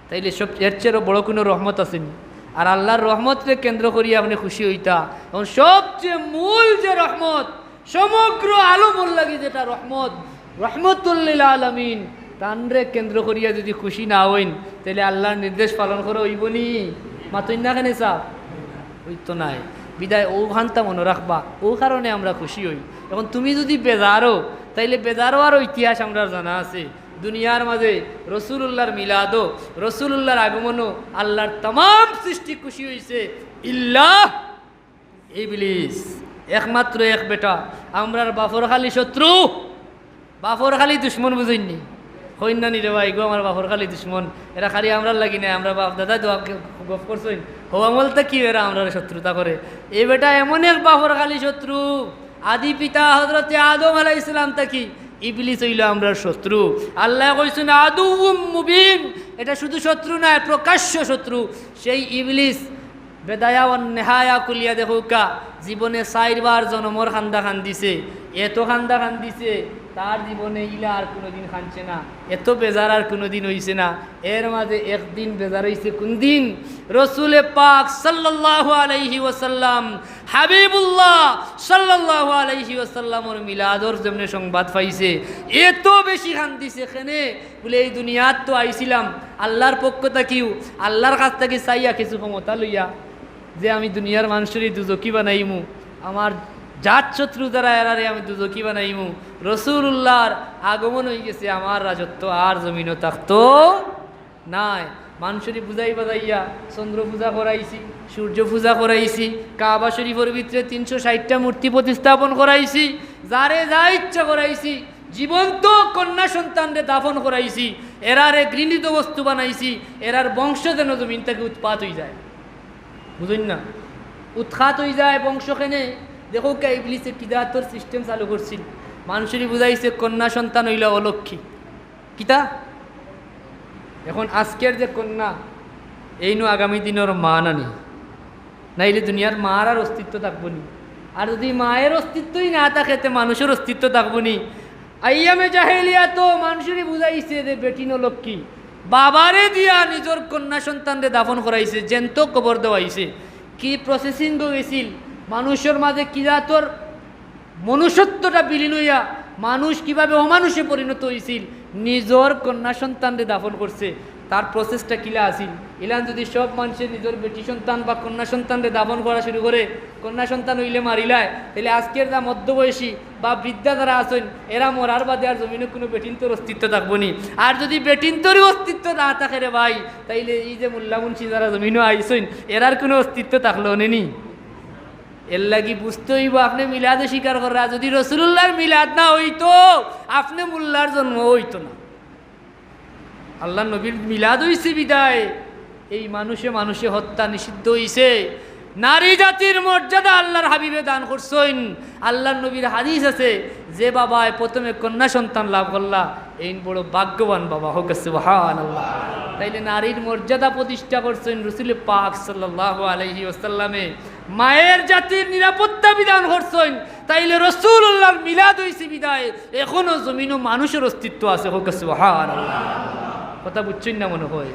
তাইলে সব এর চেয়ে বড় কুনু রহমত আছে নি? আর আল্লাহর রহমতরে কেন্দ্র করি আপনে খুশি অইতা। এখন সবচেয়ে মূল যে রহমত, সমগ্র আলমর লাগি যেটা রহমত, রহমতুল্লিল আলামিন, তানরে কেন্দ্র করিয়া যুদি খুশি না অইন, তাইলে আল্লার নির্দেশ পালন করা অইবো নি? মাতইন না কেনে সাব? অইতো নায়। বিদায় অউ খানতা মনো রাখবা, অউ কারণে আমরা খুশি অই। এখন তুমি যুদি বেজারও, তাইলে বেজারও আর ইতিহাস আমরার জানা আছে। দুনিয়ার মাঝে রসুলুল্লাহর মিলাদও, রসুলুল্লাহর আগমনও আল্লার তামাম সৃষ্টি খুশি অইছে। ইল্লা ইবলিস, একমাত্র এক বেটা, আমরার বাফর খালি শত্রু, বাফর খালি দুশমন, বুঝইন নি? কইন না নি রে ভাই, ইগু আমার বাফর খালি দুশমন, এরা খালি আমরার লাগি নায়, আমরার বাফ দাদায় তো আগে গফ করছইন, হউ আমল থাকি এরা আমরার শত্রুতা করে। এই বেটা এমন এক বাফর খালি শত্রু, আদি পিতা হযরতে আদম আলাইহিস সালাম থাকি ইবলিস অইলো আমরার শত্রু। আল্লায় কইছইন, "আদুউম মুবিন", এটা শুধু শত্রু নায়, প্রকাশ্য শত্রু। সেই ইবলিস বেদায়া ওয়ান নেহায়া খুলিয়া দেখউক্কা, জীবনে চাইরবার জনমর কান্দা কান্দিছে, এত কান্দা কান্দিছে, তার জীবনে ইলা আর কুনুদিন কানছে না, এত বেজার আর কুনুদিন অইছে না। এর মাঝে একদিন বেজার অইছে, কুনদিন? রসুলে পাক সাল্লাল্লাহু আলাইহি ওয়াসাল্লাম, হাবিবুল্লাহ সাল্লাল্লাহু আলাইহি ওয়াসাল্লামর মিলাদর যেমনে সংবাদ পাইছে, এত বেশি কান্দিছে। কেনে? বুলে, "এই দুনিয়াত তো আইছিলাম আল্লার পক্ষ থাকিউ, আল্লার কাছ থাকি চাইয়া কিছু ক্ষমতা লইয়া, যে আমি দুনিয়ার মানষরে দুজখি বানাইমু, আমার জাত শত্রু যারা এরারে আমি দুজখি বানাইমু, রসুলুল্লাহর আগমন অইগেছে, আমার রাজত্ব আর জমিনো থাকতো নায়।" মানষরে বুঝাই বাজাইয়া চন্দ্র পূজা করাইছি, সূর্য পূজা করাইছি, কাবা শরীফর ভিতরে তিনশো ষাইটটা মূর্তি প্রতিস্থাপন করাইছি, যারে যা ইচ্ছা করাইছি, জীবন্ত কন্যা সন্তানরে দাফন করাইছি, এরারে ঘৃণিত বস্তু বানাইছি, এরার বংশ যেন জমিন থাকি উৎপাত অইযায়। বুঝইন না? উৎখাত অইযায় বংশ। কেনে? দেখউক্কা, ইবলিসে কি জাতর system চালু করছিল। মানষরে বুঝাইছে কন্যা সন্তান অইলা অলক্ষ্মী। কিতা? এখন আজকের যে কন্যা, এইনু আগামী দিনর মা নানি, নাইলে দুনিয়ার মার আর অস্তিত্ব থাকবো নি? আর যুদি মায়ের অস্তিত্বই না থাকে, তে মানুষর অস্তিত্ব থাকবো নি? আইয়ামে জাহেলিয়াতো মানষরে বুঝাইছে যে বেটিন অলক্ষ্মী, বাবারে দিয়া নিজর কন্যা সন্তানরে দাফন করাইছে, জ্যান্ত কবর দেওয়াইছে। কি processing গেছিল, মানুষর মাঝে কি জাতর মনুষ্যত্বটা বিলীন অইয়া মানুষ কিভাবে অমানুষে পরিণত অইছিল, নিজর কন্যা সন্তানরে দাফন করছে, তার processটা কিলা আছিল। ইলান যুদি সব মানষে নিজর বেটি সন্তান বা কন্যা সন্তানরে দাফন করা শুরু করে, কন্যা সন্তান অইলে মারিলায়, তাইলে আজকের যা মধ্যবয়সী বা বৃদ্ধা যারা আছইন, এরা মরার বাদে আর জমিনো কুনু বেটিন্তর অস্তিত্ব থাকবো নি? আর যুদি বেটিন্তরই অস্তিত্ব না থাকে রে ভাই, তাইলে এই যে মোল্লা মুন্সি যারা জমিনো আইছইন, এরার কুনু অস্তিত্ব থাকলো নে নি? এর লাগি বুঝতে অইবো, আপনে মিলাদ স্বীকার কররা, যুদি রসুলুল্লাহর মিলাদ না অইতো, আপনে মোল্লার জন্ম অইতো না। আল্লার নবীর মিলাদ অইছে বিদায় এই মানুষে মানুষে হত্যা নিষিদ্ধ অইছে। নারী জাতির মর্যাদা আল্লার হাবিবে দান করছইন। আল্লার নবীর হাদিস আছে, যে বাবায় প্রথমে কন্যা সন্তান লাভ করলা, এইন বড় ভাগ্যবান বাবা, হউক্কা সুবহানাল্লাহ। তাইলে নারীর মর্যাদা প্রতিষ্ঠা করছইন রসুলে পাক সাল্লাল্লাহু আলাইহি ওয়াসাল্লামে, মায়ের জাতির নিরাপত্তা বিধান করছইন। তাইলে রসুলুল্লাহর মিলাদ অইছে বিদায় এখনো জমিনো মানুষর অস্তিত্ব আছে, হউক্কা সুবহানাল্লাহ। কথা বুঝছইন না মনে হয়?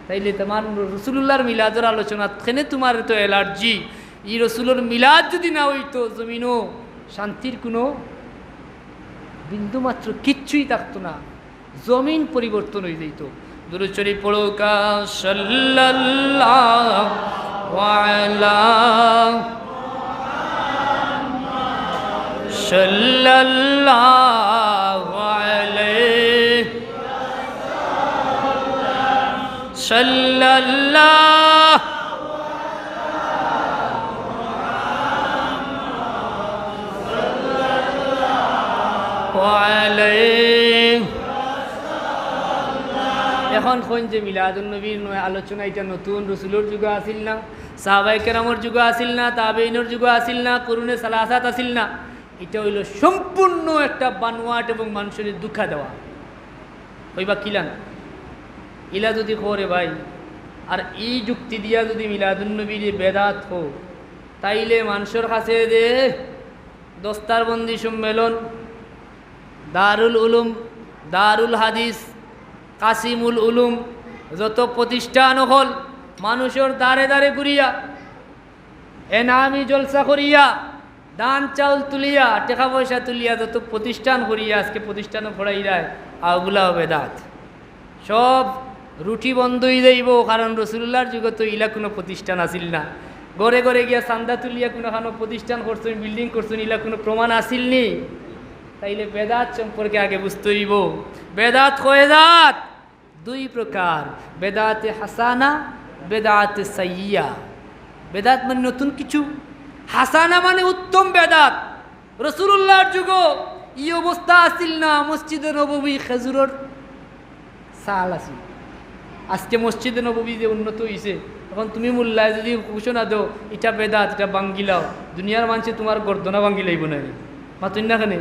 তাইলে তোমার রসুলুল্লাহর মিলাদর আলোচনা কেনে তোমার তো allergy? ই রসুলর মিলাদ যুদি না অইতো, জমিনো শান্তির কুনু বিন্দুমাত্র কিচ্ছুই থাকতো না, জমিন পরিবর্তন অইযাইতো। দুরূদ শরীফ পড়উক্কা, সাল্লাল্লাহু আলা, সাল্লাল্লাহু আলাইহি, সাল্লাল্লাহু আলাইহি। এখন কইন যে মিলাদুন নবীর নয় আলোচনা, ইটা নতুন, রসুলর যুগো আছিল না, সাহাবায়ে কেরামর যুগো আছিল না, তাবেঈনর যুগো আছিল না, কুরুনে সালাসাত আছিল না, ইটা অইলো সম্পূর্ণ একটা বানোয়াট এবং মানষরে ধুকা দেওয়া। কইবা কিলান? ইলা যুদি কও রে ভাই, আর ই যুক্তি দিয়া যুদি মিলাদুন নবীরে বেদাত কও, তাইলে মানষর কাছে যে দস্তারবন্দি সম্মেলন, দারুল উলুম, দারুল হাদিস, কাসিমুল উলুম, যত প্রতিষ্ঠান অকল, মানষর দ্বারে দ্বারে ঘুরিয়া, এনামি জলসা করিয়া, ধান চাউল তুলিয়া, টেকা পয়সা তুলিয়া যত প্রতিষ্ঠান করিয়া আজকে প্রতিষ্ঠানো পড়াইরায়, অগুলাও বেদাত। সব রুটি বন্ধ অইযাইবো, কারণ রসুলুল্লাহর যুগে তো ইলা কুনু প্রতিষ্ঠান আছিল না। ঘরে ঘরে গিয়া চান্দা তুলিয়া কুনুখানো প্রতিষ্ঠান করছইন, building করছইন, ইলা কুনু প্রমাণ আছিল নি? তাইলে বেদাত সম্পর্কে আগে বুঝতে অইবো। বেদাত কয় জাত, দুই প্রকার, বেদাতে হাসানা, বেদাতে সাইয়্যিয়া। বেদাত মানে নতুন কিছু, হাসানা মানে উত্তম বেদাত। রসুলুল্লাহর যুগো ই অবস্থা আছিল না, মসজিদে নববী খেজুরর চাল আছিল। আজকে মসজিদে নববী যে উন্নত অইছে, এখন তুমি মোল্লায় যদি ঘোষণা দেও, "ইটা বেদাত, ইটা ভাঙ্গিলাও", দুনিয়ার মানষে তুমার গর্দনা ভাঙ্গিলাইবো না নি? মাতইন না কেনে?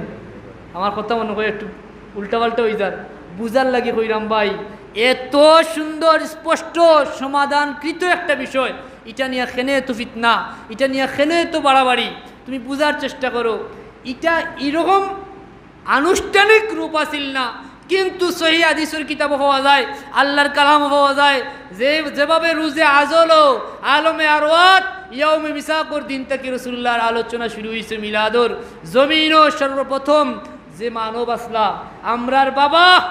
আমার কথা মনো কয় একটু উল্টাপাল্টা অইযার, বুঝার লাগি কইরাম ভাই। এত সুন্দর স্পষ্ট সমাধানকৃত একটা বিষয়, ইটা নিয়া কেনে এত ফিতনা, ইটা নিয়া কেনে এত বাড়াবাড়ি? তুমি বুঝার চেষ্টা করো। ইটা এরকম আনুষ্ঠানিক রূপ আছিল না, কিন্তু সহি হাদিসর কিতাবো পাওয়া যায়, আল্লাহর কালামো পাওয়া যায়, যে যেভাবে রুজে আজলো আলমে আরওয়াত ইয়াউমে মিসাকর দিন থাকি রসুলুল্লাহর আলোচনা শুরু অইছে মিলাদর। জমিনো সর্বপ্রথম যে মানব আছলা, আমরার বাবা,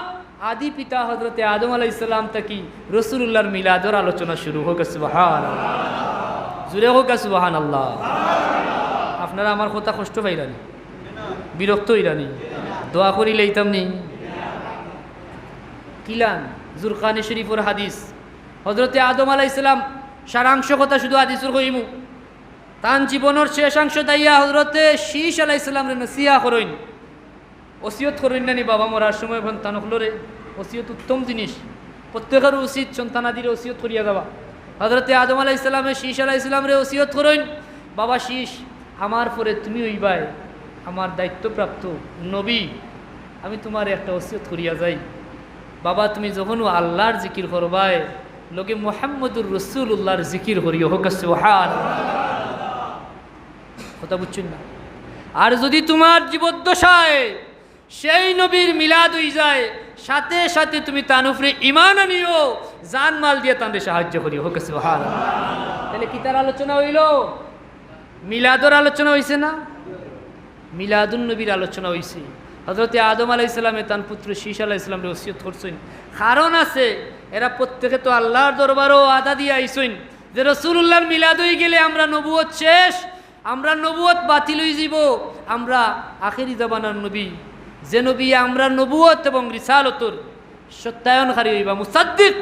আদি পিতা হযরতে আদম আলাইহিস সালাম থাকি রসুলুল্লাহর মিলাদর আলোচনা শুরু। কউক্কা সুবহানাল্লাহ। জুরে কউক্কা সুবহানাল্লাহ। আপনারা আমার কথা কষ্ট পাইরা নি? বিরক্ত অইরা নি? দোয়া করি লইতাম নি? কিলান, জুরকানি শরীফর হাদিস, হযরতে আদম আলাইহিস সালাম, সারাংশ কথা শুধু হাদিসর কইমু। তান জীবনর শেষাংশ দাইয়া হযরতে শীশ আলাইহিস সালামরে নসিহা করইন, ওসিয়ত করইন না নি বাবা মরার সময় সন্তান অকলরে? ওসিয়ত উত্তম জিনিস, প্রত্যেকর উচিত সন্তানাদিরে ওসিয়ত করিয়া যাওয়া। হযরতে আদম আলাইহিস সালামে শীশ আলাইহিস সালামরে ওসিয়ত করইন, "বাবা শীশ, আমার পরে তুমি অইবায় আমার দায়িত্বপ্রাপ্ত নবী, আমি তুমারে একটা ওসিয়ত করিয়া যাই। বাবা, তুমি যখনও আল্লাহর জিকির করবায়, লগে মুহাম্মদুর রাসূলুল্লাহর জিকির করিও।" কউক্কা সুবহানাল্লাহ। কথা বুঝছইন না? আর যদি তুমার জীবদ্দশায় সেই নবীর মিলাদ অইযায়, সাথে সাথে তুমি তান উপরে ঈমান আনিও, জানমাল দিয়া তানরে সাহায্য করিও। কউক্কা সুবহানাল্লাহ। তাইলে কিতার আলোচনা অইলো? মিলাদর আলোচনা অইছে না? মিলাদুন নবীর আলোচনা অইছে। হযরতে আদম আলাইহিস সালামে তান পুত্র শীশ আলাইহিস সালামরে ওসিয়ত করছইন। কারণ আছে, এরা প্রত্যেকে তো আল্লাহর দরবারো ওয়াদা দিয়া আইছইন যে রসুলুল্লাহর মিলাদ অইগেলে আমরার নবুয়ত শেষ, আমরার নবুয়ত বাতিল অইযিবো, আমরা আখেরি জমানার নবী, যে নবী আমরার নবুয়ত এবং রিসালতর সত্যায়নকারী অইবা, মুসাদ্দিক,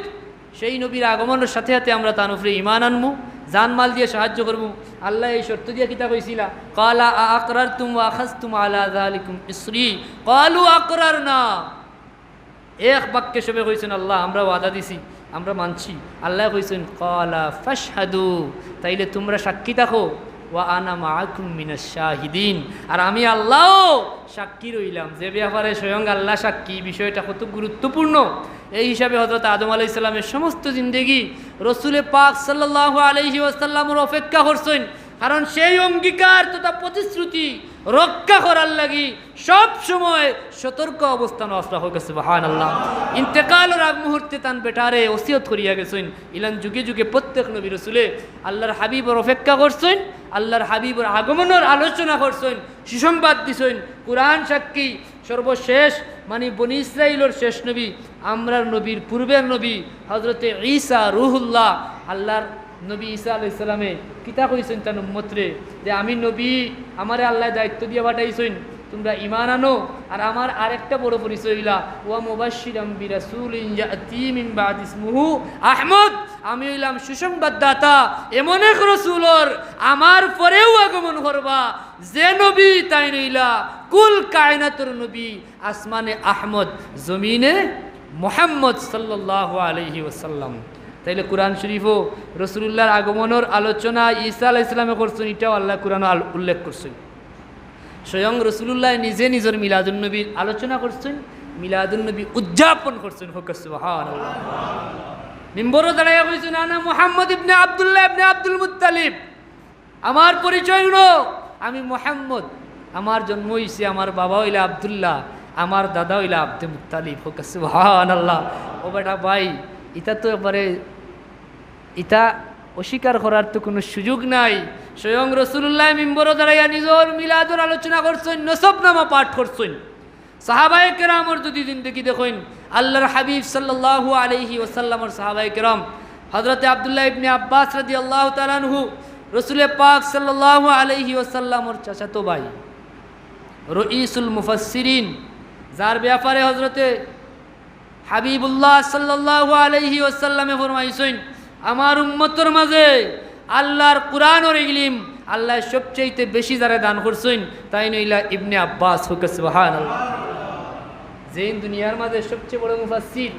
সেই নবীর আগমনর সাথে সাথে আমরা তান উপরে ঈমান আনমু, জানমাল দিয়া সাহায্য করমু। আল্লায় এই শর্ত দিয়া কিতা কইছিলা? "ক্বালা আআকরারতুম ওয়া আখাযতুম আলা যালিকুম ইসরি?" ক্বালু আকরারনা। এক বাক্যে সবে কইছইন, "আল্লাহ, আমরা ওয়াদা দিছি, আমরা মানছি।" আল্লায় কইছইন, "ক্বালা ফাশহাদু, তাইলে তুমরা সাক্ষী থাকো, ওয়া আনা মাআকুম মিনাশ শাহিদিন, আর আমি আল্লাহও সাক্ষী রইলাম।" যে ব্যাপারে স্বয়ং আল্লাহ সাক্ষী, বিষয়টা কত গুরুত্বপূর্ণ। এই হিসাবে হযরত আদম আলাইহিস সালামের সমস্ত জিন্দেগি রসুলে পাক সাল্লাল্লাহু আলাইহি ওয়াসাল্লামর অপেক্ষা করছইন, কারণ সেই অঙ্গীকার তথা প্রতিশ্রুতি রক্ষা করার লাগি সব সময় সতর্ক অবস্থানো আছলা। কউক্কা সুবহানাল্লাহ। ইন্তেকালর আগ মুহূর্তে তান বেটারে ওসিয়ত করিয়া গেছইন, ইলান যুগে যুগে প্রত্যেক নবী রসুলে আল্লাহর হাবিবর অপেক্ষা করছইন, আল্লাহর হাবিবর আগমনর আলোচনা করছইন, সুসংবাদ দিছইন। কুরআন সাক্ষী, সর্বশেষ, মানে বনি ইসরাইলর শেষ নবী, আমরার নবীর পূর্বের নবী হযরতে ঈসা রুহুল্লাহ, আল্লাহর নবী ঈসা আলাইহিস সালামে কিতা কইছইন তান উম্মতরে যে, "আমি নবী, আমারে আল্লায় দায়িত্ব দিয়া পাঠাইছইন, তুমরা ঈমান আনো।" আর আমার আরেকটা বড় পরিচয় অইলা, "ওয়া মুবাশশিরাম বিরাসূলিন ইয়াতি মিন বাদি ইসমুহু আহমদ।" আমি অইলাম সুসংবাদদাতা, এমন এক রসুলর আমার পরেও আগমন করবা, যে নবী তাইন অইলা কুল কায়নাতর নবী, আসমানে আহমদ, জমিনে মুহাম্মদ সাল্লাল্লাহু আলাইহি ওয়াসাল্লাম। তাইলে কুরআন শরীফও রসুলুল্লাহর আগমনর আলোচনা ঈসা আলাইহিস সালামে করছইন, ইটাও আল্লায় কুরআনো আল-, উল্লেখ করছইন। স্বয়ং রসুলুল্লায় নিজে নিজর মিলাদুন নবীর আলোচনা করছইন, মিলাদুন নবী উদযাপন করছইন। কউক্কা সুবহানাল্লাহ। মিম্বরো দাঁড়াইয়া কইছইন, "আনা মুহাম্মদ ইবনে আব্দুল্লাহ ইবনে আব্দুল মুত্তালিব।" আমার পরিচয় হুনো, আমি মুহাম্মদ, আমার জন্ম অইছে, আমার বাবা অইলা আব্দুল্লাহ, আমার দাদা অইলা আব্দে মুত্তালিব। কউক্কা সুবহানাল্লাহ। ও বেটা ভাই, ইতা তো একবারে, ইতা অস্বীকার করার তো কুনু সুযোগ নাই। স্বয়ং রসুলুল্লাহ মিম্বরো দাঁড়াইয়া নিজর মিলাদর আলোচনা করছইন, নসবনামা পাঠ করছইন। সাহাবায়ে কেরামর যদি জিন্দেগি দেখইন, আল্লাহর হাবিব সাল্লাল্লাহু আলাইহি ওয়াসাল্লামর সাহাবায়ে কেরাম, হযরতে আব্দুল্লাহ ইবনে আব্বাস রাদিয়াল্লাহু তাআলা আনহু, রসুলে পাক সাল্লাল্লাহু আলাইহি ওয়াসাল্লামর চাচাতো ভাই, রইসুল মুফাসসিরিন, যার ব্যাপারে হযরতে হাবিবুল্লাহ সাল্লাল্লাহু আলাইহি ওয়াসাল্লামে ফরমাইছইন, "আমার উম্মতর মাঝে আল্লাহর কোরআনর ইলম আল্লাহ সবচাইতে বেশি যারে দান করছইন, তাইন অইলা ইবনে আব্বাস।" কউক্কা সুবহানাল্লাহ। যেইন দুনিয়ার মাঝে সবচেয়ে বড় মুফাসসির,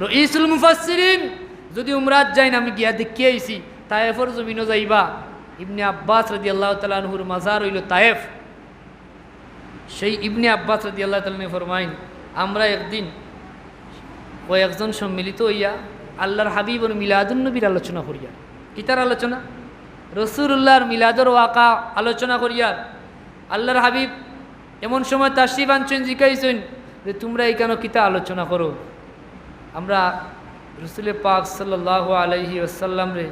রইসুল মুফাসসিরিন, যদি উমরাত যাইন, আমি গিয়া দেখিয়া আইছি, তায়েফর জমিনো যাইবা, ইবনে আব্বাস রাদিয়াল্লাহু তাআলা আনহুর মাজার অইলো তায়েফ। সেই ইবনে আব্বাস রাদিয়াল্লাহু তাআলা আনহু ফরমাইন, আমরা একদিন কয়েকজন সম্মিলিত অইয়া আল্লাহর হাবিবর মিলাদুন নবীর আলোচনা করিয়ার। কিতার আলোচনা? রসুলুল্লাহর মিলাদর ওয়াকা আলোচনা করিয়ার। আল্লাহর হাবিব এমন সময় তাশরিফ আনছইন, জিকাইছইন যে, "তুমরা ইখানো কিতা আলোচনা করো?" আমরা রসুলে পাক সাল্লাল্লাহু আলাইহি ওয়াসাল্লামরে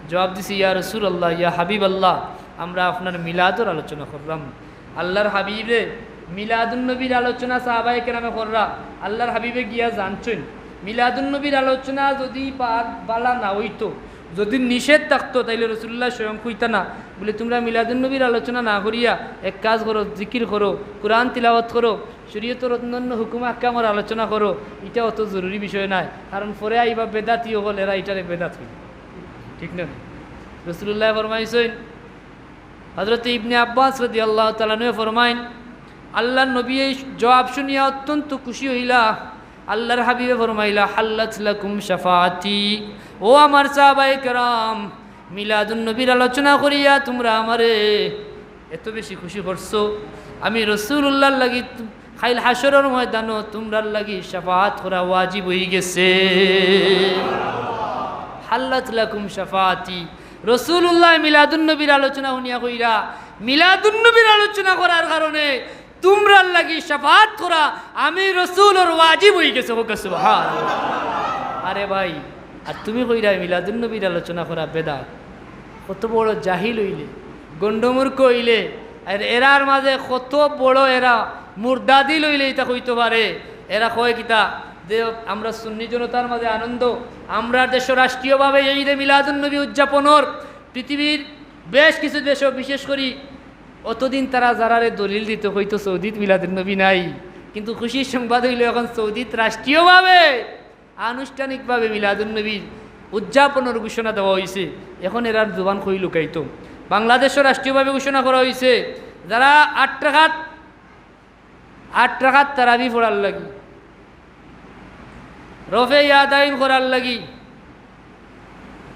জবাব দিছি, "ইয়া রাসূলুল্লাহ, ইয়া হাবিবাল্লাহ, আমরা আপনার মিলাদর আলোচনা কররাম।" আল্লাহর হাবিবরে মিলাদুন নবীর আলোচনা সাহাবায়ে কেরামে কররা, আল্লাহর হাবিবে গিয়া জানছইন, মিলাদুন নবীর আলোচনা যদি বা-, বালা না অইতো, যদি নিষেধ থাকতো, তাইলে রসুলুল্লাহ স্বয়ং কইতা না, বলে, "তুমরা মিলাদুন নবীর আলোচনা না করিয়া এক কাজ করো, জিকির করো, কোরআন তিলাওয়াত করো, শরীয়তর অন্যান্য হুকুম আহকামর আলোচনা করো, ইটা অত জরুরি বিষয় নায়, কারণ পরে আইবা বেদাতি অকল, এরা ইটারে বেদাত কইবা।" ঠিক না? রসুলুল্লাহ ফরমাইছইন, হযরতে ইবনে আব্বাস রাদিয়াল্লাহু তাআলা আনহু ফরমাইন, আল্লাহর নবী এই জবাব শুনিয়া অত্যন্ত খুশি অইলা। আল্লাহর হাবিবে ফরমাইলা, "হাল্লাত লাকুম শাফাআতি।" ও আমার সাহাবায়ে কেরাম, মিলাদুন নবীর আলোচনা করিয়া তুমরা আমারে এত বেশি খুশি করছো, আমি রসুলুল্লাহর লাগি তু-, কাইল হাশরর ময়দানো তুমরার লাগি শাফাআত করা ওয়াজিব অইগেছে। হাল্লাত লাকুম শাফাআতি। রসুলুল্লাহ মিলাদুন নবীর আলোচনা হুনিয়া কইরা, মিলাদুন নবীর আলোচনা করার কারণে তুমরার লাগি শাফাআত করা আমি রসুলর ওয়াজিব অইগেছে। কউক্কা সুবহানাল্লাহ। আরে ভাই, আর তুমি কইরায় মিলাদুন নবীর আলোচনা করা বেদাত। কত বড় জাহিল অইলে, গণ্ডমূর্খ অইলে, আর এরার মাঝে কত বড় এরা মুর্দাদিল অইলে ইতা কইতো পারে। এরা কয় কিতা যে আমরা সুন্নি জনতার মাঝে আনন্দ, আমরার দেশো রাষ্ট্রীয়ভাবে ঈদে মিলাদুন নবী উদযাপন অর, পৃথিবীর বেশ কিছু দেশো, বিশেষ করি অতদিন তারা যারারে দলিল দিতো কইতো সৌদিত মিলাদুন নবী নাই, কিন্তু খুশির সংবাদ অইলো এখন সৌদিত রাষ্ট্রীয়ভাবে আনুষ্ঠানিকভাবে মিলাদুন নবীর উদযাপনর ঘোষণা দেওয়া অইছে। এখন এরার জবান কই লুকাইতো? বাংলাদেশো রাষ্ট্রীয়ভাবে ঘোষণা করা অইছে, যারা আট রাকাত, আট রাকাত তারাবি পড়ার লাগি, রফে ইয়াদাইন করার লাগি,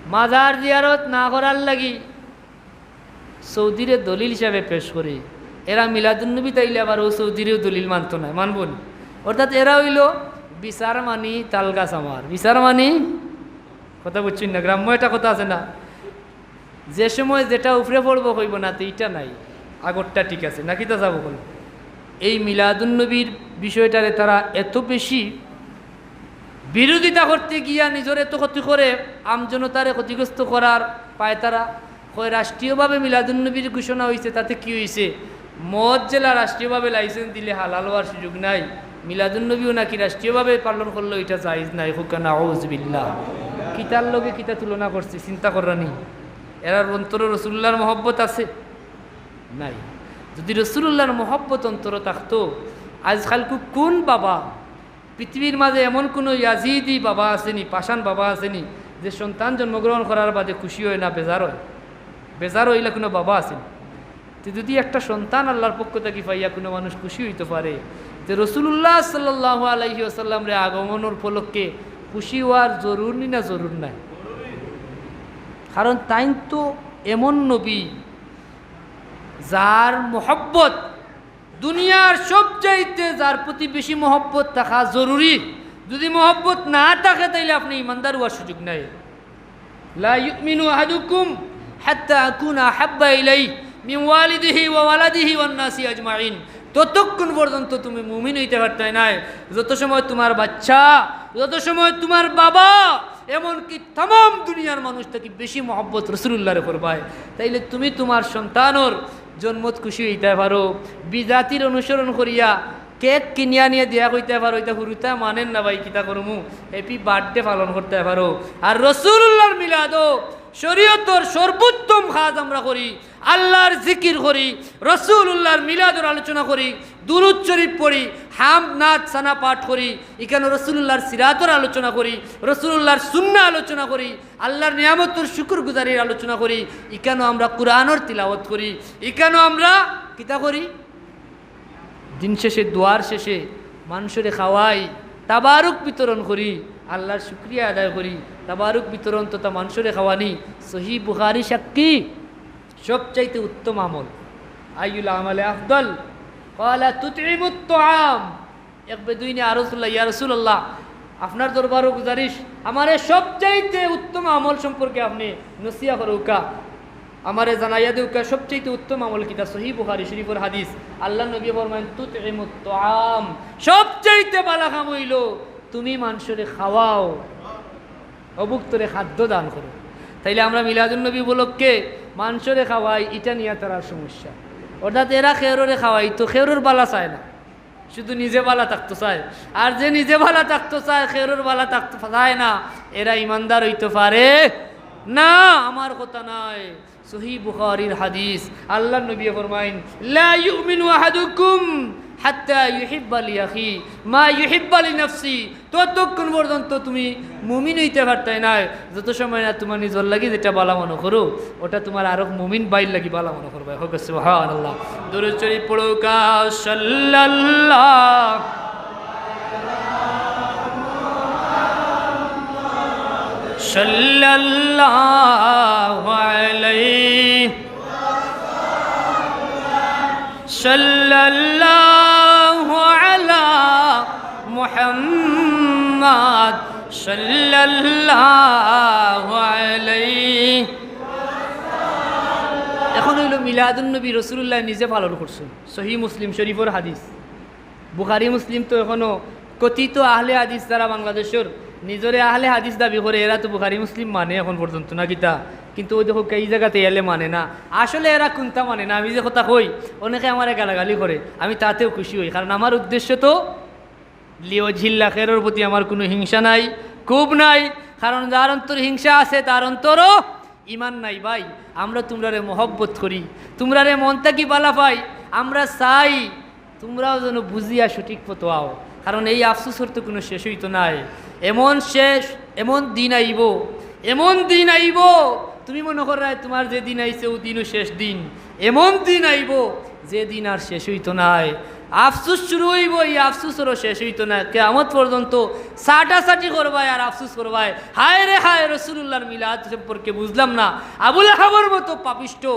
মাজার জিয়ারত না করার লাগি সৌদিরে দলিল হিসাবে পেশ করে। এরা মিলাদুন নবীত আইলে আবার অউ সৌদিরেও দলিল মানতো নায়, মানবো নি? অর্থাৎ এরা অইলো বিচার মানি তালগাছ আমার, বিচার মানি, কথা বুঝছইন না? গ্রাম্য একটা কথা আছে না, যে সময় যেটা উপরে পড়বো কইবো না, তো ইটা নাই, আগরটা ঠিক আছে, নাকি তা যাবো বলো? এই মিলাদুন নবীর বিষয়টারে তারা এত বেশি বিরোধিতা করতে গিয়া নিজরে তো ক্ষতি করে, আমজনতারে ক্ষতিগ্রস্ত করার পায় তারা। কয়, "রাষ্ট্রীয়ভাবে মিলাদুন্নবীর ঘোষণা অইছে, তাতে কি অইছে? মদ যেলা রাষ্ট্রীয়ভাবে লাইসেন্স দিলে হালাল অওয়ার সুযোগ নাই, মিলাদুন্নবীও নাকি রাষ্ট্রীয়ভাবে পালন করলে ইটা জায়েজ নাই।" কউক্কা নাউজুবিল্লাহ। কিতার লগে কিতা তুলনা করছে, চিন্তা কররানি? এরার অন্তরো রসুলুল্লাহর মহব্বত আছে? নাই। যদি রসুলুল্লাহর মহব্বত অন্তরো থাকতো, আইজকালকু কুন বাবা পৃথিবীর মাঝে এমন কুনু ইয়াজিদি বাবা আছেনি, পাষাণ বাবা আছেনি, যে সন্তান জন্মগ্রহণ করার বাদে খুশি অয় না, বেজার অয়? বেজার অইলা কুনু বাবা আছেনি? তে যদি একটা সন্তান আল্লাহর পক্ষ থাকি পাইয়া কুনু মানুষ খুশি অইতো পারে, তে রসুলুল্লাহ সাল্লাল্লাহু আলাইহি ওয়াসাল্লামরে আগমনর উপলক্ষে খুশি অওয়ার জরুর নি না জরুর নাই? কারণ তাইন তো এমন নবী, যার মহব্বত দুনিয়ার সবচাইতে যার প্রতি বেশি মহব্বত থাকা জরুরি। যদি মহব্বত না থাকে, তাইলে আপনে ইমানদার অওয়ার সুযোগ নাই। লা ইউমিনু আহাদুকুম হাত্তা আকুনা আহাব্বা ইলাইহি মিন ওয়ালিদিহি ওয়া ওয়ালাদিহি ওয়ান নাসি আজমাইন। ততক্ষণ পর্যন্ত তুমি মুমিন অইতে পারতায় নায়, যত সময় তুমার বাচ্চা, যত সময় তুমার বাবা এমনকি তামাম দুনিয়ার মানুষ থাকি বেশি মহব্বত রসুলুল্লাহরে করবায়। তাইলে তুমি তুমার সন্তানর জন্মত খুশি অইতায় পারো, বিজাতির অনুসরণ করিয়া কেক কিনিয়া আনিয়া দিয়া কইতায় পারো, "ইতা হুরুতায় মানের না ভাই, কিতা করমু, হ্যাপি বার্থডে পালন করতায় পারো।" আর রসুলুল্লাহর মিলাদো শরীয়তর সর্বোত্তম কাজ আমরা করি, আল্লাহর জিকির করি, রসুলুল্লাহর মিলাদর আলোচনা করি, দুরূদ শরীফ পড়ি, হামদ নাত সানা পাঠ করি, ইকানো রসুলুল্লাহর সিরাতর আলোচনা করি, রসুলুল্লাহর সুন্নাহ আলোচনা করি, আল্লাহর নিয়ামতর শুকুরগুজারির আলোচনা করি, ইকানো আমরা কুরআনর তিলাওয়াত করি, ইকানো আমরা কিতা করি? দিন শেষে, দোয়ার শেষে মানষরে খাওয়াই, তাবারুক বিতরণ করি, আল্লাহর শুকরিয়া আদায় করি। তাবারুক বিতরণ তথা মানষরে খাওয়ানি, সহিহ বুখারী সাক্ষী। সবচাইতে উত্তম আমল। আইয়ুল আমালে আফদল? ক্বালা তুতইমুত তাআম। এক বেদুইনে আরজ করলা, "ইয়া রাসূলুল্লাহ, আপনার দরবারো গুজারিশ, আমারে সবচাইতে উত্তম আমল সম্পর্কে আপনে নসিহত করউক্কা, আমারে জানাইয়া দেউক্কা, সবচাইতে উত্তম আমল কিতা?" সহিহ বুখারী শরীফর হাদিস। আল্লাহর নবী ফরমাইন, "তুতইমুত তাআম।" সবচাইতে বালা কাম অইলো তুমি মানষরে খাওয়াও, অভুক্তরে খাদ্য দান করো। তাইলে আমরা মিলাদুন নবী উপলক্ষে মানষরে খাওয়াই, ইটা নিয়া তারার সমস্যা। অর্থাৎ এরা খেউররে খাওয়াইতো, খেউরর বালা চায় না, শুধু নিজে বালা থাকতো চায়। আর যে নিজে বালা থাকতো চায়, খেউরর বালা থাকতো চায় না, এরা ইমানদার অইতো পারে না। আমার কথা নায়, সহিহ বুখারীর হাদিস। আল্লাহর নবী ফরমাইন, "লা ইউমিনু আহাদুকুম হাত্তা ইউহিব্বা লিআখি মা ইউহিব্বা লিনাফসি।" ততক্ষণ পর্যন্ত তুমি মুমিন অইতে পারতায় নায়, যত সময় না তুমার নিজর লাগি যেটা বালা মনো করো, ওটা তুমার আরক মুমিন ভাইর লাগি বালা মনো করবায়। হোক সুবহানাল্লাহ। দুরূদ শরীফ পড়উক্কা, সাল্লাল্লাহু, সাল্লাল্লাহু আলাইহি, সাল্লাল্লাহু আলা মুহাম্মাদ, সাল্লাল্লাহু আলাইহি। এখন অইলো মিলাদুন নবী রসুলুল্লাহ নিজে পালন করছইন, সহিহ মুসলিম শরীফর হাদিস। বুখারী মুসলিম তো এখনো, কথিত আহলে হাদিস যারা বাংলাদেশর, নিজরে আহলে হাদিস দাবি করে, এরা তো বুখারী মুসলিম মানে এখন পর্যন্ত না কিতা, কিন্তু ওই দেখো এই জাগাত আইলে মানে না। আসলে এরা কুনটা মানে না, আমি যে কথা কই, অনেকে আমারে গালাগালি করে, আমি তাতেও খুশি অই, কারণ আমার উদ্দেশ্য তো লিওয়াজহিল্লাহ, খেউরর প্রতি আমার কুনু হিংসা নাই, ক্ষোভ নাই, কারণ যার অন্তর হিংসা আছে তার অন্তরও ইমান নাই। ভাই, আমরা তুমরারে মহব্বত করি, তুমরারে মন থাকি বালা পাই, আমরা চাই তুমরাও যেন বুঝিয়া সঠিক পথো আও, কারণ এই আফসোসর তো কুনু শেষ অইতো নায়। এমন শেষ, এমন দিন আইবো, এমন দিন আইবো, তুমি মনো কররায় তুমার যে দিন আইছে ও দিনও শেষ দিন। এমন দিন আইবো যে দিন আর শেষ অইতো নায়। আফসোস শুরু অইবো, এই আফসোসরও শেষ অইতো নায়। কিয়ামত পর্যন্ত ছাটাছাটি করবায় আর আফসোস করবায়, "হায় রে হায়, রসুলুল্লাহর মিলাদ সম্পর্কে বুঝলাম না।" আবু লাহাবর মতো পাপিষ্ঠ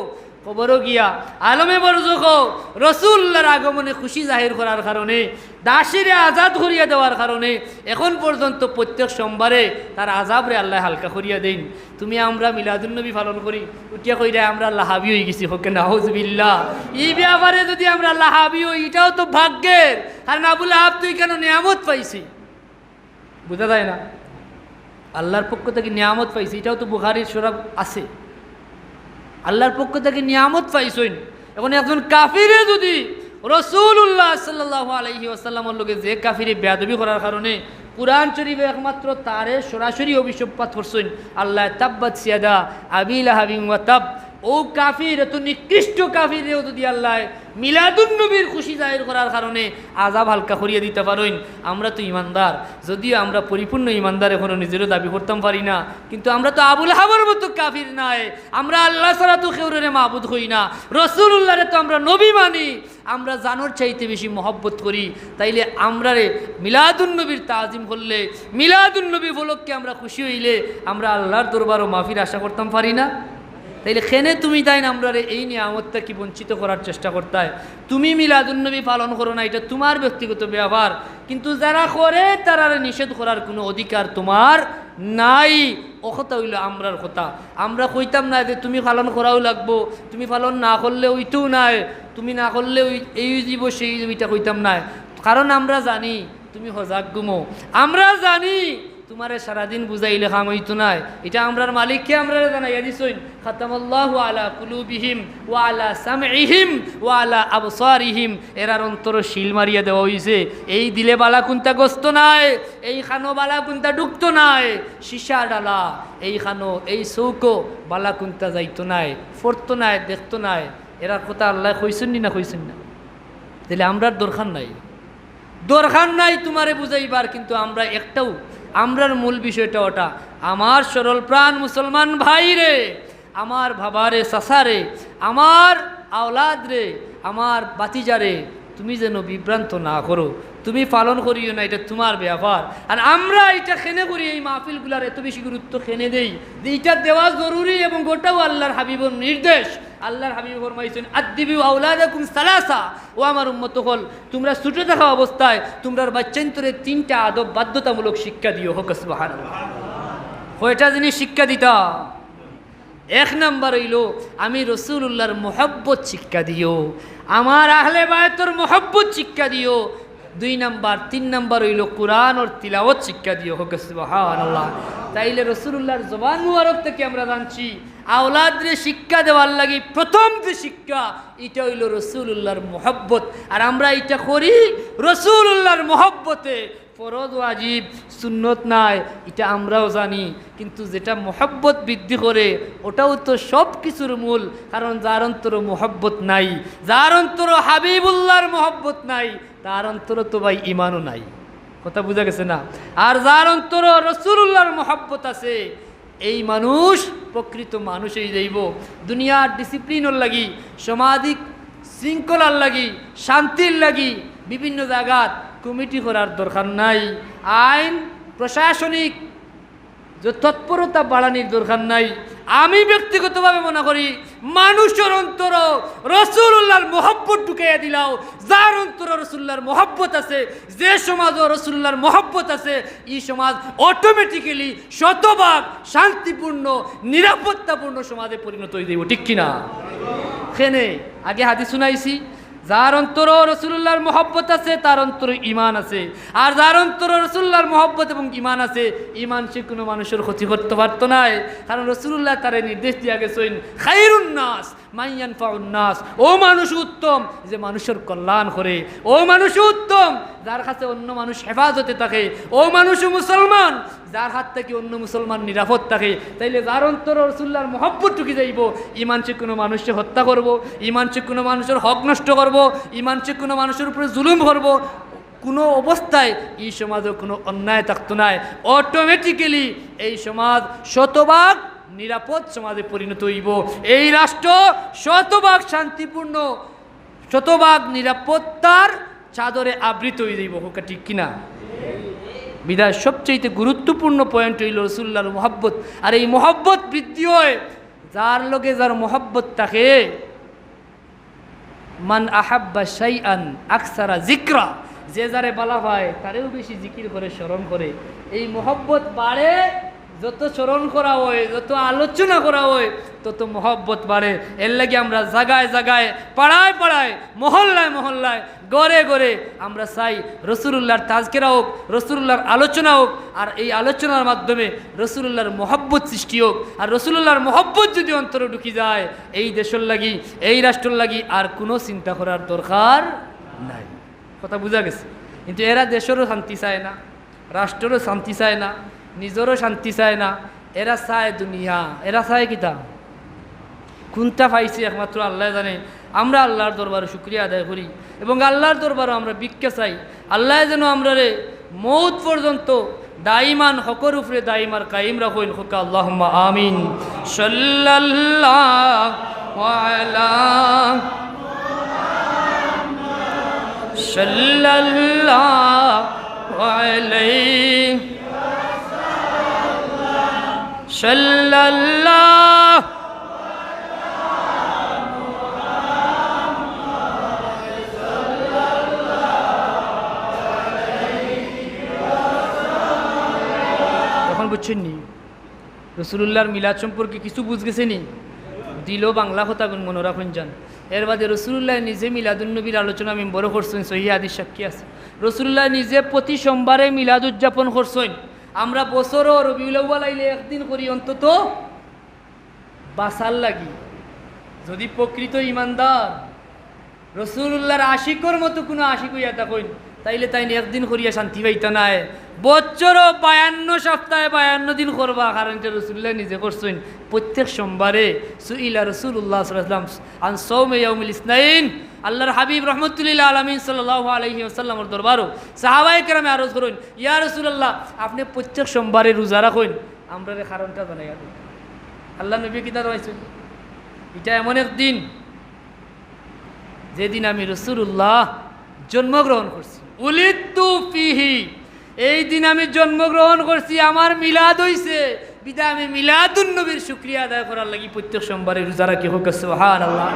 কবরো গিয়া আলমে বরজখো রসুলুল্লাহর আগমনে খুশি জাহির করার কারণে, দাসীরে আজাদ করিয়া দেওয়ার কারণে এখন পর্যন্ত প্রত্যেক সোমবারে তার আজাবরে আল্লায় হালকা করিয়া দেইন। তুমি আমরা মিলাদুন নবী পালন করি, উঠিয়া কইরায় আমরা লাহাবি অইগেছি, হোক নাউজুবিল্লাহ। ই ব্যাপারে যুদি আমরা লাহাবি অই, ইটাও তো ভাগ্যের, কারণ আবু লাহাব তো ইকানো নিয়ামত পাইছে। বুঝা যায় না? আল্লাহর পক্ষ থাকি নিয়ামত পাইছে, ইটাও তো বুখারীর শরীফো আছে। আল্লাহর পক্ষ থাকি নিয়ামত পাইছইন। এখন একজন কাফিরে যুদি রসুলুল্লাহ সাল্লাল্লাহু আলাইহি ওয়াসাল্লামর লগে যে কাফিরে বেয়াদবি করার কারণে কুরআন শরীফে একমাত্র তারে সরাসরি অভিশাপ পাঠ করছইন আল্লায়, "তাব্বাত ইয়াদা আবি লাহাবিন ওয়া তাব।" ও কাফির, এত নিকৃষ্ট কাফিরেও যুদি আল্লায় মিলাদুন নবীর খুশি জাহির করার কারণে আজাব হালকা করিয়া দিতা পারইন, আমরা তো ইমানদার। যদিও আমরা পরিপূর্ণ ইমানদার এখনো নিজেরও দাবি করতাম পারি না, কিন্তু আমরা তো আবু লাহাবর মতো কাফির নায়। আমরা আল্লাহ ছাড়া তো খেউররে মাবুদ কই না, রসুলুল্লাহরে তো আমরা নবী মানি, আমরা জানর চাইতে বেশি মহব্বত করি। তাইলে আমরারে মিলাদুন নবীর তাজিম করলে, মিলাদুন নবী উপলক্ষে আমরা খুশি অইলে আমরা আল্লাহর দরবারও মাফির আশা করতাম পারি না? তাইলে কেনে তুমি তাইন আমরারে এই নিয়ামত থাকি বঞ্চিত করার চেষ্টা করতায়? তুমি মিলাদুন নবী পালন করো না, ইটা তুমার ব্যক্তিগত ব্যাপার, কিন্তু যারা করে তারারে নিষেধ করার কুনু অধিকার তুমার নাই। ও কথা অইলো আমরার কথা। আমরা কইতাম না যে তুমি পালন করাউ লাগবো, তুমি পালন না করলে অইতউ নায়, তুমি না করলে অই-, এই অইযিবো, সেই অইযিবো, ইটা কইতাম নায়। কারণ আমরা জানি তুমি হজাগ ঘুমো। আমরা জানি তুমারে সারাদিন বুঝাইলে কাম অইতো নায়। ইটা আমরার মালিকে আমরারে জানাইয়া দিছইন, "খাতামাল্লাহু আলা কুলুবিহিম ওয়া আলা সামইহিম ওয়া আলা আবসারিহিম।" এরার অন্তরো সিল মারিয়া দেওয়া অইছে। এই দিলে বালা কুন্তা গস্ত নায়, এই কানো বালা কুন্তা ঢুকতো নায়। সীসা ডালা, এই কানো, এই চউখো বালা কুন্তা যাইতো নায়, পড়তো নায়, দেখতো নায়। এরার কথা আল্লায় কইছইন নি না কইছইন না? তাইলে আমরার দরকার নাই, দরকার নাই তুমারে বুঝাইবার, কিন্তু আমরা একটাও, আমরার মূল বিষয়টা ওটা। আমার সরল প্রাণ মুসলমান ভাইরে, আমার বাবারে, চাচারে, আমার আওলাদরে, আমার ভাতিজারে, তুমি যেন বিভ্রান্ত না করো, তুমি পালন করিও না, ইটা তুমার ব্যাপার। আর আমরা ইটা কেনে করি, এই মাহফিলগুলার এত বেশি গুরুত্ব কেনে দেই, যে ইটা দেওয়া জরুরি এবং ওটাও আল্লাহর হাবিবর নির্দেশ। আল্লাহর হাবিব ফরমাইছইন, "আদ্দিবু আওলাদাকুম সালাসা।" ও আমার উম্মত অকল, তুমরা ছুটো থাকা অবস্থায় তুমরার বাইচ্চাইন্তরে তিনটা আদব বাধ্যতামূলক শিক্ষা দিও। কউক্কা সুবহানাল্লাহ। কয়টা জিনিস শিক্ষা দিতা? এক নাম্বার অইলো, আমি রসুলুল্লাহর মহব্বত শিক্ষা দিও, আমার আহলে বায়তর মহব্বত শিক্ষা দিও। দুই নাম্বার, তিন নাম্বার অইলো কোরআনর তিলাওয়াত শিক্ষা দিও। কউক্কা সুবহানাল্লাহ। তাইলে রসুলুল্লাহর জবান মুবারক থাকি আমরা জানছি, আওলাদরে শিক্ষা দেওয়ার লাগি প্রথম যে শিক্ষা, ইটা অইলো রসুলুল্লাহর মহব্বত। আর আমরা ইটা করি রসুলুল্লাহর মহব্বতে। ফরজ, ওয়াজিব, সুন্নত নায়, ইটা আমরাও জানি, কিন্তু যেটা মহব্বত বৃদ্ধি করে, ওটাও তো সব কিছুর মূল। কারণ যার অন্তরো মহব্বত নাই, যার অন্তরো হাবিবুল্লাহর মহব্বত নাই, তার অন্তরো তো ভাই ইমানও নাই। কথা বুঝা গেছে না? আর যার অন্তরো রসুলুল্লাহর মহব্বত আছে, এই মানুষ প্রকৃত মানুষ অইযাইবো। দুনিয়ার ডিসিপ্লিনর লাগি, সামাজিক শৃঙ্খলার লাগি, শান্তির লাগি বিভিন্ন জাগাত কমিটি করার দরকার নাই, আইন প্রশাসনিক যে তৎপরতা বাড়ানির দরকার নাই। আমি ব্যক্তিগতভাবে মনে করি, মানুষর অন্তরো রসুলুল্লাহর মহব্বত ঢুকাইয়া দিলাও। যার অন্তরো রসুলুল্লাহর মহব্বত আছে, যে সমাজো রসুলুল্লাহর মহব্বত আছে, ই সমাজ অটোমেটিক্যালি শতভাগ শান্তিপূর্ণ, নিরাপত্তাপূর্ণ সমাজে পরিণত অইযাইবো। ঠিক কিনা? কেনে আগে হাদিস হুনাইছি, যার অন্তরো রসুলুল্লাহর মহব্বত আছে, তার অন্তরো ইমান আছে। আর যার অন্তরো রসুলুল্লাহর মহব্বত এবং ইমান আছে, ইমান সে কুনু মানুষর ক্ষতি করতো পারতো নায়। কারণ রসুলুল্লাহ তারে নির্দেশ দিয়া গেছইন, "খাইরুন নাস মান ইয়ানফাউন নাস।" ও মানুষ উত্তম, যে মানুষর কল্যাণ করে। ও মানুষ উত্তম, যার কাছে অন্য মানুষ হেফাজতে থাকে। ও মানুষ মুসলমান, যার হাত থাকি অন্য মুসলমান নিরাপদ থাকে। তাইলে যার অন্তরো রসুলুল্লাহর মহব্বত ঢুকি যাইবো, ইমান সে কুনু মানুষরে হত্যা করবো, ইমান সে কুনু মানুষর হক নষ্ট করবো, ইমান সে কুনু মানুষর উপরে জুলুম করবো, কুনু অবস্থায় ই সমাজো কুনু অন্যায় থাকতো নায়। অটোমেটিক্যালি এই সমাজ শতভাগ নিরাপদ সমাজে পরিণত অইবো। এই রাষ্ট্র শতভাগ শান্তিপূর্ণ, শতভাগ নিরাপত্তার চাদরে আবৃত অইযাইবো। কউক্কা ঠিক কিনা? বিধায় সবচাইতে গুরুত্বপূর্ণ পয়েন্ট অইলো রসুলুল্লাহর মহব্বত। আর এই মহব্বত বৃদ্ধি অয় যার লগে যার মহব্বত থাকে। "মান আহাব্বা শাইআন আকসারা যিকরা।" যে যারে বালা পায়, তারেউ বেশি জিকির করে, স্মরণ করে। এই মহব্বত বাড়ে, যত স্মরণ করা অয়, যত আলোচনা করা অয়, তত মহব্বত বাড়ে। এর লাগি আমরা জাগায় জাগায়, পাড়ায় পাড়ায়, মহল্লায় মহল্লায়, ঘরে ঘরে আমরা চাই রসুলুল্লাহর তাজকিরা অউক, রসুলুল্লাহর আলোচনা অউক, আর এই আলোচনার মাধ্যমে রসুলুল্লাহর মহব্বত সৃষ্টি অউক। আর রসুলুল্লাহর মহব্বত যুদি অন্তরো ঢুকি যায়, এই দেশর লাগি, এই রাষ্ট্রর লাগি আর কুনু চিন্তা করার দরকার নাই। কথা বুঝা গেছে? কিন্তু এরা দেশরও শান্তি চায় না, রাষ্ট্ররও শান্তি চায় না, নিজরও শান্তি চায় না। এরা চায় দুনিয়া, এরা চায় কিতা? কুনটা পাইছে একমাত্র আল্লায় জানে। আমরা আল্লাহর দরবারো শুকরিয়া আদায় করি এবং আল্লাহর দরবারো আমরা ভিক্ষা চাই, আল্লায় যেন আমরারে মউত পর্যন্ত দাইমান হকর উপরে দাইম আর কায়েম রাখইন। কউক্কা আল্লাহুম্মা আমিন। সাল্লাল্লাহু আলা, সাল্লাল্লাহু আলাইহি, সাল্লাল্লাহু। এখন বুঝছইন নি? রসুলুল্লাহর মিলাদ সম্পর্কে কিছু বুঝ গেছে নি? দিলো বাংলা কথাগুন মনো রাখইন যান। এর বাদে রসুলুল্লায় নিজে মিলাদুন নবীর আলোচনা মিম্বরো করছইন, সহিহ হাদিস সাক্ষী আছে। রসুলুল্লায় নিজে প্রতি সোমবারে মিলাদ উদযাপন করছইন। আমরা বছরো রবিউল আউয়াল আইলে একদিন করি অন্তত বাঁচার লাগি। যদি প্রকৃত ইমানদার, রসুলুল্লাহর আশিকর মতো কুনু আশিক অইয়া থাকইন, তাইলে তাইন একদিন করিয়া শান্তি পাইতা নায়। বছরো বায়ান্ন, সপ্তাহে বায়ান্ন দিন করবা, কারণ ইটা রসুলুল্লাহ নিজে করছইন। প্রত্যেক সোমবারে সুইলা রসুলুল্লাহ সাল্লাল্লাহু আলাইহি ওয়াসাল্লাম আন সাওমে ইয়াউমিল ইসনাইন, আল্লাহর হাবিব রহমতুল্লিল আলামিন সাল্লাল্লাহু আলাইহি ওয়াসাল্লামর দরবারো সাহাবায়ে কেরামে আরজ করইন, ইয়া রাসূলুল্লাহ, আপনে প্রত্যেক সোমবারে রোজা রাখইন, আমরারে কারণটা জানাইয়া দেইন। আল্লাহর নবী কিতা জানাইছইন? ইটা এমন এক দিন, যেদিন আমি রাসূলুল্লাহ জন্মগ্রহণ করছি, উলিদতু ফিহি, এই দিন আমি জন্মগ্রহণ করছি, আমার মিলাদ অইছে, বিদায় আমি মিলাদুন নবীর শুকরিয়া আদায় করার লাগি প্রত্যেক সোমবারে রোজা রাখি। কউক্কা সুবহানাল্লাহ।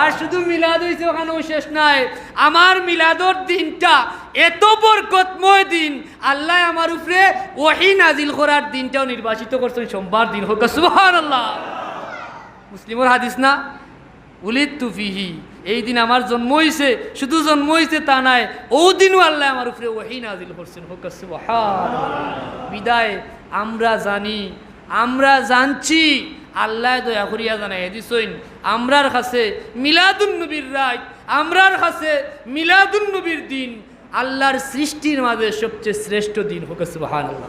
আর শুধু মিলাদ অইছে, অখানউ শেষ নায়, আমার মিলাদর দিনটা এত বরকতময় দিন, আল্লায় আমার উপরে ওহী নাজিল করার দিনটাও নির্বাচিত করছইন সোমবার দিন। কউক্কা সুবহানাল্লাহ। মুসলিমর হাদিস না? উলিদতু ফিহি, এই দিন আমার জন্ম অইছে, শুধু জন্ম অইছে তা নায়, অউ দিনও আল্লায় আমার উপরে ওহী নাজিল করছইন। কউক্কা সুবহানাল্লাহ। বিদায় আমরা জানি, আমরা জানছি, আল্লায় দয়া করিয়া জানাইয়া দিছইন, আমরার কাছে মিলাদুন নবীর রাইত, আমরার কাছে মিলাদুন নবীর দিন আল্লাহর সৃষ্টির মাঝে সবচেয়ে শ্রেষ্ঠ দিন। কউক্কা সুবহানাল্লাহ।